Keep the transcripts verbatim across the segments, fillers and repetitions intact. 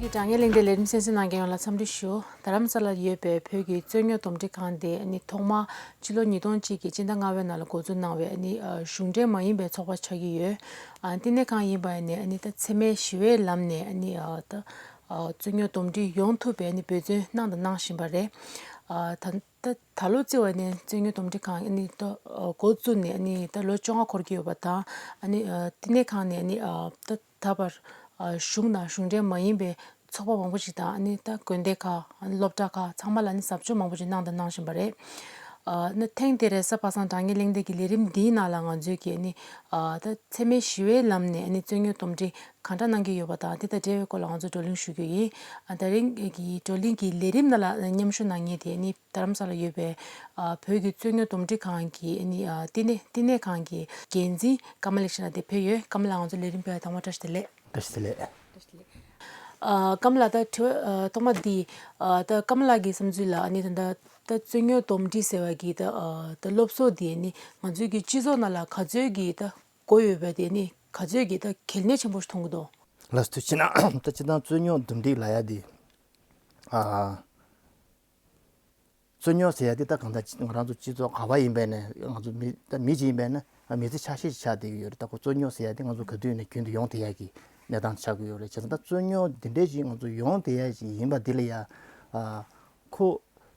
དྲ་བརྙན་གླེང་སྟེགས་ལས་རིམ་གསན་གཟིགས་གནང་མཁན་ཡོངས་ལ་འཚམས་འདྲི་ཞུ། རྡ་རམ་ས་ལར་ཡོད་པའི་བོད་ཀྱི་རྩོད་རྙོག་འདུམ་འགྲིག་ཁང་དེ་ནི་ཐོག་མར་ཕྱི་ལོ་ཉིས་སྟོང་གཅིག་གི་སྤྱི་ཟླ་ལྔ་པའི་ནང་ལ་འགོ་འཛུགས་གནང་བའི་ནི་གཞུང་འབྲེལ་མ་ཡིན་པའི་ཚོགས་པ་ཆགས་ཀྱི་ཡོད། བསྟི་གནས་ཁང་ཡིན་པ་ནི་ད་འཚེ་མེད་ཞི་བའི་ལམ་ནས་ནི་ད་རྩོད་རྙོག་འདུམ་འགྲིག་ཡོང་ཐུབ་པའི་ནི་འབད་བརྩོན་གནང་དང་གནང་བཞིན་པ་རེད། ད་ད་ད་ལོ་བརྩིས་པ་ནས་རྩོད་རྙོག་འདུམ་འགྲིག་ཁང་ནི་ད་འགོ་བཙུགས་ནས་ནི་ད་ལོ་བཅོ་ལྔ་འཁོར་གྱི་ཡོད་པ་དང་ནི་བསྟི་གནས་ཁང་ནས་ནི་ད་ད་བར་གཞུང་དང་གཞུང་འབྲེལ་མ་ཡིན་པའི་ཚོགས་པ་མང་པོ་ཞིག་དང་ནི་ད་དགོན་སྡེ་ཁག་སློབ་གྲྭ་ཁག་ཚང་མ་ལ་ནི་ཟབ་སྦྱོང་མང་པོ་ཞིག་གནང་དང་གནང་བཞིན་པ་རེད། ནི་ཐེངས་དེ་རེས་གཟའ་པ་སངས་དྲ་བརྙན་གླེང་སྟེགས་ཀྱི་ལས་རིམ་འདིའི་ནང་ལ་ང་ཚོས་ཀྱི་ནི་ད་འཚེ་མེད་ཞི་བའི་ལམ་ནས་ནི་རྩོད་རྙོག་འདུམ་འགྲིག་གང་འདྲ་གནང་གི་ཡོད་པ་དང་དེ་དང་འབྲེལ་བའི་སྐོར་ལ་ང་ཚོས་བགྲོ་གླེང་ཞུ་རྒྱུ་ཡིན། ད་རིང་གི་བགྲོ་གླེང་གི་ལས་རིམ་ནང་ལ་མཉམ་ཞུགས་གནང་མཁན་དེ་ནི་རྡ་རམ་ས་ལ་ཡོད་པའི་བོད་ཀྱི་རྩོད་རྙོག་འདུམ་འགྲིག་ཁང་གི་ནི་བསྟི་གནས་བསྟི་གནས་ཁང་གི་འགན་འཛིན་ཀརྨ་ལེགས་བཤད་ལགས་དེ་ཕེབས་ཡོད། ཀརྨ་ལགས་ང་ཚོ་ལས་རིམ་ཕེབས་པར་དང་པོ་བཀྲ་ཤིས་བདེ་ལེགས། བཀྲ་ཤིས་བདེ་ལེགས། ཀརྨ་ལགས་ད་དྲི་བ་ཐོག་མ་འདི་ད་ཀརྨ་ལགས་ཀྱི་བསམ་ཚུལ་ལ་ནི་ད་ད་རྩོད་རྙོག་འདུམ་འགྲིག་ཟེར་བ་གི་ད་ད་སློབ་གསོ་འདི་ནི་ང་ཚོའི་གི་སྤྱི་ཚོགས་ནང་ལ་ག་ཚོད་ཀྱི་ད་དགོས་ཡོད་པ་དེ་ནི་ག་ཚོད་ཀྱི་ད་གལ་གནད་ཆེན་པོ་ཞིག་མཐོང་གི་འདུག་ལགས་སོ། ཐུགས་རྗེ་ཆེ་གནང་། ད་སྤྱིར་བཏང་རྩོད་རྙོག་འདུམ་འགྲིག་ལབ་ཡ་དེ། ཨ། རྩོད་རྙོག་ཟེར་ཡ་དེ་ད་གང་ལྟར་ང་རང་ཚོ་སྤྱི་ཚོགས་ག་བ་ཡིན་པའི་ནས་ང་ཚོ་མི་ད་མི་གཅིག་ཡིན་པའི་ནས་མི་ཚེ་ཆ་ཤས་ཤིག་ཆགས་བསྡད་ཀྱི་ཡོད་རེད། ད་ཁོ་རྩོད་རྙོག་ཟེར་ཡ་དེ་ང་ཚོ་ག་དུས་ནས་རྒྱུན་དུ་ཡོང་བསྡད་ཡ་གི་གནས་སྟངས་ཆགས་ཀྱི་ཡོད་རེད། བྱས་ཙང་ད་རྩོད་རྙོག་འདི་འདྲས་ཅིག་ང་ཚོ་ཡོང་བསྡད་ཡ་ཅིག་ཡིན་པ་འདི་ལ་ཡ། ཨ། ཁོ་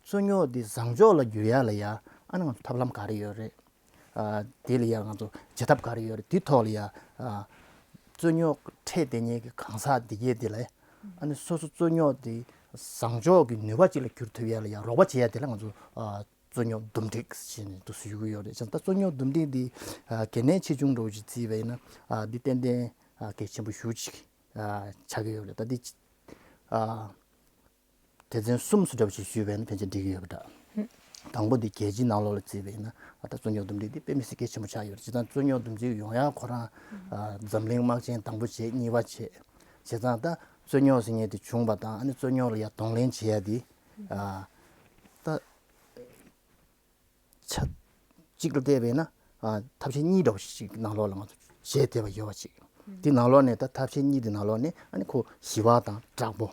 རྩོད་རྙོག་འདི་བཟང་ཕྱོགས་ལ་བསྒྱུར་ཡ་ལ་ཡ་ཨ་ནི་ང་ཚོ་ཐབས་ལམ་ག་རེ་ཡོད་རེད། ཨ། དེ་ལ་ཡང་ང་ཚོ་བྱེད་ཐབས་ག་རེ་ཡོད་རེད། དེ་ཐོག་ལ་ཡང་། ཨ། རྩོད་རྙོག་འཕྲད་བསྡད་མཁན་གྱི་གང་ཟག་འདི་གས་དེ་ལ། ཨ་ནི་སོ་སོ་རྩོད་རྙོག་དེ་བཟང་ཕྱོགས་ཀྱི་ནུས་པ་ཅིག་ལ་བསྒྱུར་ཐུབ་ཡ་ལ་ཡང་རོགས་པ་བྱེད་ཡ་དེ་ལ་ང་ཚོ། ཨ། རྩོད་རྙོག་འདུམ་འགྲིག་ཞེས་ནས་འདུག་སེ་ཞུ་གི་ཡོད་རེད། བྱས་ཙང་ད་རྩོད་རྙོག་འདུམ་འགྲིག་འདི། ཨ། གལ་གནད་ཆེ་ཆུང་འདྲ་བོ་ཞིག་བརྩིས་པ་ཡིན་ན། ཨ། འདི་ཏན་ཏན། ཨ། གལ་ཆེན་པོ་ཞེ་པོ་ཅིག་ཨ། ཆགས་ཀྱི་ཡོད་རེད། ད་འདི། ཨ། སྡེ་ཚན་གསུམ་སུ་འདྲ་པོ་ཞིག་ཞུས་པ་ཡིན་ན་ཕལ་ཆེར་འགྲིག་གི་ཡོད་པ་འདྲ། དང་པོ་འདི་རྒྱལ་སྤྱིའི་ནང་ལོགས་ལ་བརྩིས་པ་ཡིན་ན། ཨ། ད་རྩོད་རྙོག་འདུམ་འགྲིག་འདི་དཔེ་མི་སྲིད་གལ་ཆེན་པོ་ཆགས་ཡོད་རེད། བྱས་ཙང་རྩོད་རྙོག་འདུམ་འགྲིག་ཡོང་ཡ་ཁོ་རང་། ཨ། འཛམ་གླིང་དམག་ཆེན་དང་པོ་བྱས་གཉིས་པ་བྱས། བྱས་ཙང་ད་རྩོད་རྙོག་ཟེར་མཁན་དེ་བྱུང་བ་དང་ཨ་ནི་རྩོད་རྙོག་ལ་ཡ་གདོང་ལེན་བྱེད་ཡ་དེ། ཨ། ད། ཆ་གཅིག་ལ་བལྟས་པས་ན། ཨ། ཐབས་ཤེས་གཉིས་འདྲ་བོ་ཞིག་ནང་ལོགས་ལ་ང་ཚོ་བྱས་བསྡད་པ་ཡོད་པ་ཅིག་དེ་ནང་ལོགས་ནས་ད་ཐབས་ཤེས་གཉིས་དེ་ནང་ལོགས་ནས་ཨ་ནི་ཁོ་ཞི་བ་དང་དྲག་པོ།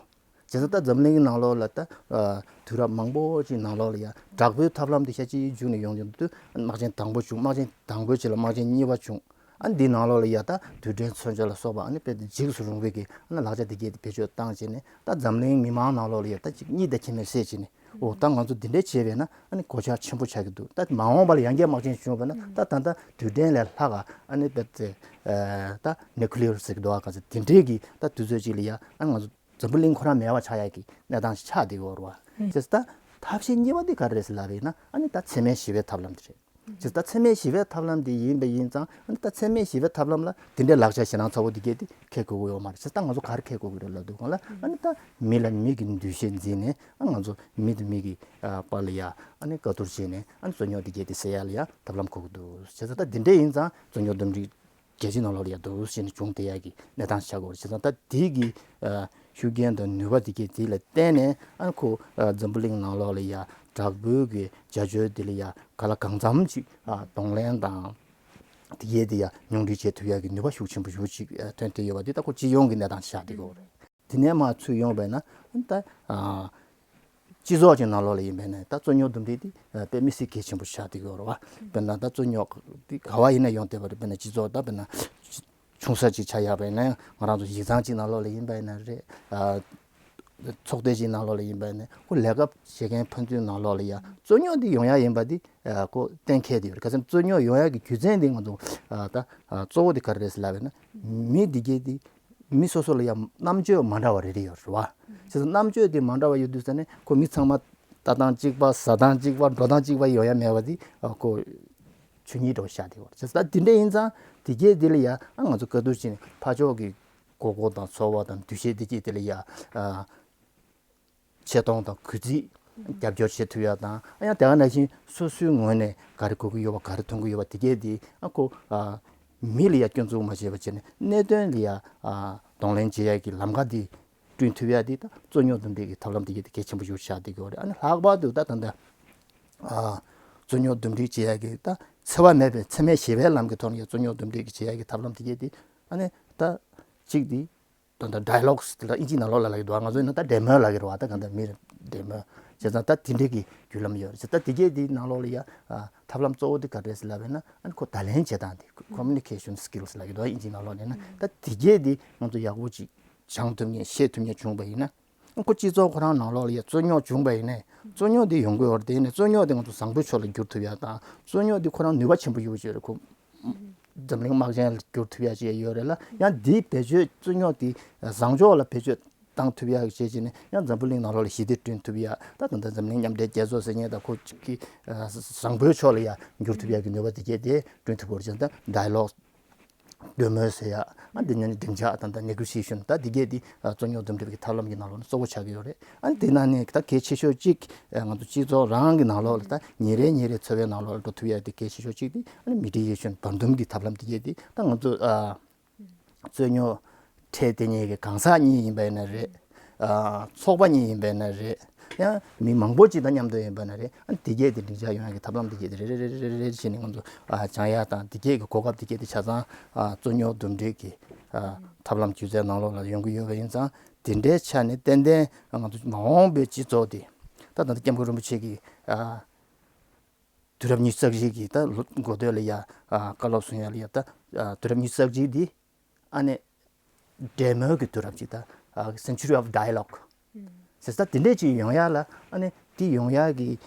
བྱས་ཙང་ད་འཛམ་གླིང་གི་ནང་ལོགས་ལ་ད། ཨ། དུས་རབས་མང་པོ་ཅིག་ནང་ལོགས་ལ་ཡང་དྲག་པོའི་ཐབས་ལམ་དེ་ཤ་གཅིག་བྱུང་ནས་ཡོང་ཡོང་དུས་དམག་ཆེན་དང་པོ་བྱུང་། དམག་ཆེན་དང་པོའི་རྗེས་ལ་དམག་ཆེན་གཉིས་པ་བྱུང་། ཨ། འདི་ནང་ལོགས་ལ་ཡ་ད་རྡུལ་ཕྲན་མཚོན་ཆ་ལ་སོགས་པ་ཨ་ནི་དཔེ་འཇིགས་སུ་རུང་བའི་གི་ཨ་ནི་ལག་ཆ་འདི་གས་དེ་བེད་སྤྱོད་བཏང་བྱས་ནས་ད་འཛམ་གླིང་མི་མང་ནང་ལོགས་ལ་ཡ་ད་ཅིག་གཉིད་ད་ཁྱེར་མེད་བསད་བྱས་ནས། འོ། ད་ང་ཚོ་འདི་འདྲས་བྱས་པས་ན་ཨ་ནི་གོད་ཆག་ཆེན་པོ་ཆགས་ཀྱི་འདུག་ད་མ་འོངས་པ་ལ་ཡང་བསྐྱར་དམག་ཆེན་བྱུང་བ་ན་ད་ད་ལྟ་རྡུལ་ཕྲན་ལས་ལྷག་ག་ཨ་ནི་ད་ད་ནིའུ་ཀི་ལི་ཡར་ཟེར་གྱི་འདུག་ཨ། ག་ཚོད་འདི་འདྲས་ཀྱི་ད་དུས་ཚོད་ཅིག་ལ་ཡ་ཨ་ནི་ང་ཚོ་འཛམ་བུ་གླིང་ཁོ་རང་མེད་པ་ཆགས་ཡ་གི་གནས་སྟངས་ཤིག་ཆགས་བསྡད་ཡོད་རེད་བ། བྱས་ཙང་ད་ཐབས་ཤེས་གཉིས་པ་འདི་ག་རེ་རེད་ཟེར་ལབ་པ་ཡིན་ན་ཨ་ནི་ད་འཚེ་མེད་ཞི་བའི་ཐབས་ལམ་འདི་རེད། བྱས་ཙང་ད་འཚེ་མེད་ཞི་བའི་ཐབས་ལམ་འདི་ཡིན་པ་ཡིན་ཙང་ཨ་ནི་ད་འཚེ་མེད་ཞི་བའི་ཐབས་ལམ་ལ་འདི་འདྲའི་ལག་ཆ་ཞེད་སྣང་ཚ་བོ་འདི་གས་འདི་ཁེལ་དགོས་ཀྱི་ཡོད་མ་རེད། བྱས་ཙང་ད་ང་ཚོ་ག་རེ་ཁེལ་དགོས་ཀྱི་རེད་ལབ་དུས་སྒང་ལ་ཨ་ནི་ད་མི་ལ་མི་གི་འདུ་ཤེས་འཛིན་ནས་ཨ་ང་ཚོ་མི་དང་མི་གི་ཨ་བར་ལ་ཡ་ཨ་ནི་བཀའ་བསྡུར་བྱས་ནས་ཨ་ནི་རྩོད་རྙོག་འདི་གས་འདི་སེལ་ཡ་ལ་ཡ་ཐབས་ལམ་དགོས་ཀྱི་འདུག་བྱས་ཙང་ད་འདི་འདྲ་ཡིན་ཙང་རྩོད་རྙོག་འདུམ་འགྲིག་རྒྱལ་སྤྱིའི་ནང་ལོགས་ལ་ཡ་འདུག་ཟེར་ནས་བྱུང་བསྡད་ཡ་གི་གནས་སྟངས་ཆགས་ཀྱི་ཡོད་རེད། བྱས་ཙང་ད་དེ་གི་ཨ་ཤུགས་རྐྱེན་དང་ནུས་པ་དེ་གས་དེ་ལ་བརྟེན་ནས་ཨ་ཁོ་ཨ་འཛམ་བུ་གླིང་ནང་ལོགས་ལ་ཡ་དྲག་པོའི་གི་བྱ་སྤྱོད་དེ་ལ་ཡ་ག་ལ་གང་འཚམ་ཅིག་ཨ་གདོང་ལེན་དང་དེ་གས་དེ་ཡ་ཉུང་འཕྲི་བྱེད་ཐུབ་ཡ་གི་ནུས་པ་ཤུགས་ཆེན་པོ་ཞེ་པོ་ཅིག་ཨ་ཐོན་བསྡད་ཡོད་པ་དེ་ད་ཁོ་སྤྱི་ཡོངས་ཀྱི་གནས་སྟངས་ཆགས་བསྡད་ཀྱི་ཡོད་རེད། དེ་ནས་མར་ཚུར་ཡོང་བས་ན་ད་ཨ་སྤྱི་ཚོགས་ཀྱི་ནང་ལོགས་ལ་ཡིན་པས་ན་ད་རྩོད་རྙོག་འདུམ་འགྲིག་དེ་དཔེ་མི་སྲིད་གལ་ཆེན་པོ་ཆགས་བསྡད་ཀྱི་ཡོད་རེད་བ། དཔེར་ན་ད་རྩོད་རྙོག་དེ་ག་བ་ཡིན་ན་ཡོང་བསྡད་པ་རེད། དཔེར་ན་སྤྱི་ཚོགས་ད་དཔེར་ན་ཆུང་ས་ཅིག་ཆགས་ཡག་པ་ཡིན་ན་ཡང་ང་རང་ཚོ་གཞི་གཙང་ཅིག་ནང་ལོགས་ལ་ཡིན་པ་ཡིན་ན་རེད། ཨ་ཚོགས་སྡེ་ཅིག་ནང་ལོགས་ལ་ཡིན་པ་ཡིན་ན་ཁོ་ལས་ཀ་བྱེད་མཁན་ཕན་ཚུན་ནང་ལོགས་ལ་ཡང་རྩོད་རྙོག་འདི་ཡོང་ཡག་ཡིན་པ་འདི་ཨ་ཁོ་གཏན་འཁེལ་བསྡད་ཡོད་རེད། ག་ཚོད་རྩོད་རྙོག་ཡོང་ཡག་གི་རྒྱུ་མཚན་འདི་ང་ཚོ་ཨ་ད་ཨ་གཙོ་བོ་འདི་ག་རེ་རེད་ཟེར་ལབ་པ་ཡིན་ན་མི་འདི་གས་འདི་མི་སོ་སོ་ལ་ཡང་རྣམ་དཔྱོད་མ་འདྲ་བ་རེ་རེ་ཡོད་རེད་བ། བྱས་ཙང་རྣམ་དཔྱོད་དེ་མ་འདྲ་བ་ཡོད་དུས་ཙ་ནས་ཁོ་མི་ཚང་མ་ལྟ་སྟངས་གཅིག་པ་ཟ་སྟངས་གཅིག་པ་འགྲོ་སྟངས་གཅིག་པ་ཡོང་ཡ་མེད་པ་དེ་ཁོ་ཆོས་ཉིད་འདྲ་བོ་ཤར་བསྡད་ཡོད་རེད། བྱས་ཙང་ད་དེ་འདྲ་ཡིན་ཙང་དེ་གས་དེ་ལ་ཡ་ཨ་ང་ཚོ་བཀའ་བསྡུར་བྱས་ནས་ཕར་ཕྱོགས་ཀྱི་དགོས་མཁོ་དང་ཚོར་བ་དང་འདུ་ཤེས་དེ་གས་དེ་ལ་ཡ་ཨ་ཆེ་མཐོང་དང་གུས་བརྩི་རྒྱབ་སྐྱོར་བྱེད་ཐུབ་ཡ་དང་ཨ་ཡང་དེ་ག་ནང་བཞིན་སོ་སོའི་ངོས་ནས་ག་རེ་དགོས་ཀྱི་ཡོད་པ་ག་རེ་མཐོང་གི་ཡོད་པ་དེ་གས་དེ་ཨ་ཁོ་ཨ་མི་ལ་ཡ་སྐྱོན་འཛུགས་མ་བྱས་པ་བྱས་ནས་གནད་དོན་ལ་ཡ་ཨ་གདོང་ལེན་བྱེད་ཡ་གི་ལམ་ཁ་དེ་བསྐྲུན་ཐུབ་ཡ་དེ་ད་རྩོད་རྙོག་འདུམ་འགྲིག་གི་ཐབས་ལམ་དེ་གས་དེ་གལ་ཆེན་པོ་ཞིག་ཆགས་བསྡད་ཀྱི་ཡོད་རེད། ཨ་ནི་ལྷག་པར་དུ་ད་ད་ལྟ་ཨ་རྩོད་རྙོག་འདུམ་འགྲིག་བྱེད་ཡ་གི་ད་འཚེ་བ་མེད་པའི་འཚེ་མེད་ཞི་བའི་ལམ་གྱི་ཐོག་ནས་ཡ་རྩོད་རྙོག་འདུམ་འགྲིག་གི་བྱེད་ཡ་གི་ཐབས་ལམ་དེ་གས་དེ་ཨ་ནི་ད་གཅིག་དེ་ ད་ད་ཌའི་ལོག་སི་དེ་ལ་ཨིན་ཇིའི་ནང་ལོགས་ལ་ལབ་ཀྱི་འདུག་ང་ཚོ་ཡིན་ན་ད་ཌེ་མོ་ལབ་ཀྱི་རེད་བ། ད་གང་ལྟར་མི་ཌེ་མོ་བྱས་ཙང་ད་དེ་འདྲའི་གི་བརྒྱུད་ལམ་ཡོད་རེད། ད་དེ་གས་དེའི་ནང་ལོགས་ལ་ཡ་ཨ་ཐབས་ལམ་གཙོ་བོ་དེ་ག་རེ་རེད་ལབ་པ་ཡིན་ན། ཨ་ནི་ཁོ་བརྡ་ལན་བྱེད་སྟངས་དེ་ཁོ་མུ་ནི་ཀེ་ཤན་སི་ཀིལ་སི་ལབ་ཀྱི་འདུག་ཨིན་ཇིའི་ནང་ལོགས་ནས་ན། ད་དེ་གས་དེ་ང་ཚོ་ཡག་པོ་ཅིག་སྦྱང་ཐུབ་མཁན་ཤེས་ཐུབ་མཁན་བྱུང་བ་ཡིན་ན། ཁོ་སྤྱི་ཚོགས་ཁོ་རང་ནང་ལོགས་ལ་ཡ་རྩོད་རྙོག་བྱུང་བ་ཡིན་ནའི་རྩོད་རྙོག་དེ་ཡོང་གི་ཡོད་རེད། དེ་ནས་རྩོད་རྙོག་དེ་ང་ཚོ་བཟང་པོའི་ཕྱོགས་ལ་བསྒྱུར་ཐུབ་ཡ་དང་རྩོད་རྙོག་དེ་ཁོ་རང་ནུས་པ་ཆེན་པོ་ཡོད་ཅེས་རེད། ཁོ་འཛམ་གླིང་དམག་ཆེན་ལ་བསྒྱུར་ཐུབ་ཡ་ཅིག་ཡོད་རེད་ལ། ཡང་དེའི་བེད་སྤྱོད་རྩོད་རྙོག་དེ་བཟང་ཕྱོགས་ལ་བེད་སྤྱོད་བཏང་ཐུབ་ཡ་བྱས་བྱས་ནས་ཡང་འཛམ་བུ་གླིང་ནང་ལོགས་ལ་ཞི་བདེ་བསྐྲུན་ཐུབ་ཡ། ད་ད་ལྟ་འཛམ་གླིང་མཉམ་འབྲེལ་རྒྱལ་ཚོགས་ཟེར་མཁན་དང་ཁོ་གཅིག་གི་བཟང་པོའི་ཕྱོགས་ལ་ཡ་བསྒྱུར་ཐུབ་ཡ་གི་ནུས་པ་དེ་གས་དེ་བསྐྲུན་ཐུབ་པ་རེད། ད་ཌའི་ལོག་སི། གདོད་མའི་ཟེར་ཡ། ཨ་འདི་ཉིད་ནི་སྡིངས་ཆ་དང་ད་ནེ་གོ་ཤི་ཡེ་ཤན། ད་འདི་གས་འདི་རྩོད་རྙོག་འདུམ་འགྲིག་གི་ཐབས་ལམ་གྱི་ནང་ལོགས་ནས་གཙོ་བོ་ཆགས་ཀྱི་ཡོད་རེད། ཨ་འདི་ནང་ནས་ད་གལ་ཆེ་ཤོས་གཅིག་ང་ཚོ་སྤྱི་ཚོགས་རང་གི་ནང་ལོགས་ལ་ད་ཉིན་རེ་ཉིན་རེ་འཚོ་བའི་ནང་ལོགས་ལ་འགྲོ་ཐུབ་ཡ་དེ་གལ་ཆེ་ཤོས་གཅིག་དེ་ཨ་ནི་མི་ཌི་ཡེ་ཤན་བར་འདུམ་གྱི་ཐབས་ལམ་འདི་གས་འདི་ད་ང་ཚོ་རྩོད་རྙོག་འཕྲད་བསྡད་མཁན་གྱི་གང་ཟག་གཉིས་ཡིན་པ་ཡིན་ན་རེད། ཚོགས་པ་གཉིས་ཡིན་པ་ཡིན་ན་རེད། ཡང་མི་མང་པོ་ཅིག་དང་མཉམ་དུ་ཡིན་པ་ན་རེད། ཨ་ནི་དེ་གས་དེ་འགྲིག་འཇགས་ཡོང་ཡག་གི་ཐབས་ལམ་དེ་གས་དེ་རེ་རེ་རེ་རེ་རེ་རེ་བྱས་ནས་ང་ཚོ་ཨ་སྦྱང་ཡག་དང་དེ་གས་ཀྱི་གོ་སྐབས་དེ་གས་དེ་ཆ་ཚང་ཨ་རྩོད་རྙོག་འདུམ་འགྲིག་གི་ཨ་ཐབས་ལམ་སྒྱུ་རྩལ་ནང་ལོགས་ལ་ཡོང་གི་ཡོད་པ་ཡིན་ཙང་། དེ་འདྲའི་ཆ་ནས་ཏན་ཏན་ང་ཚོ་མ་འོངས་པའི་སྤྱི་ཚོགས་དེ་ད་ད་ལྟ་སྐྱབས་མགོན་རིན་པོ་ཆེ་གིས་ཨ་དུས་རབས་ཉི་ཤུ་རྩ་གཅིག་གི་ད་ལོ་འགོ་སྟོད་ལ་ཡ་ཨ་བཀའ་སློབ་གསུང་ཡག་ལ་ཡ་ད་ཨ་དུས་རབས་ཉི་ཤུ་རྩ་གཅིག་འདི་ཨ་ནི་འབྲེལ་མོལ་གྱི་དུས་རབས་ཅིག་ད་ཨ་Century of Dialogue ཟེར་ས་དེ་འདྲས་ཅིག་ཡོང་ཡག་ལ། ཨ་ནི་དེ་ཡོང་ཡག་གི་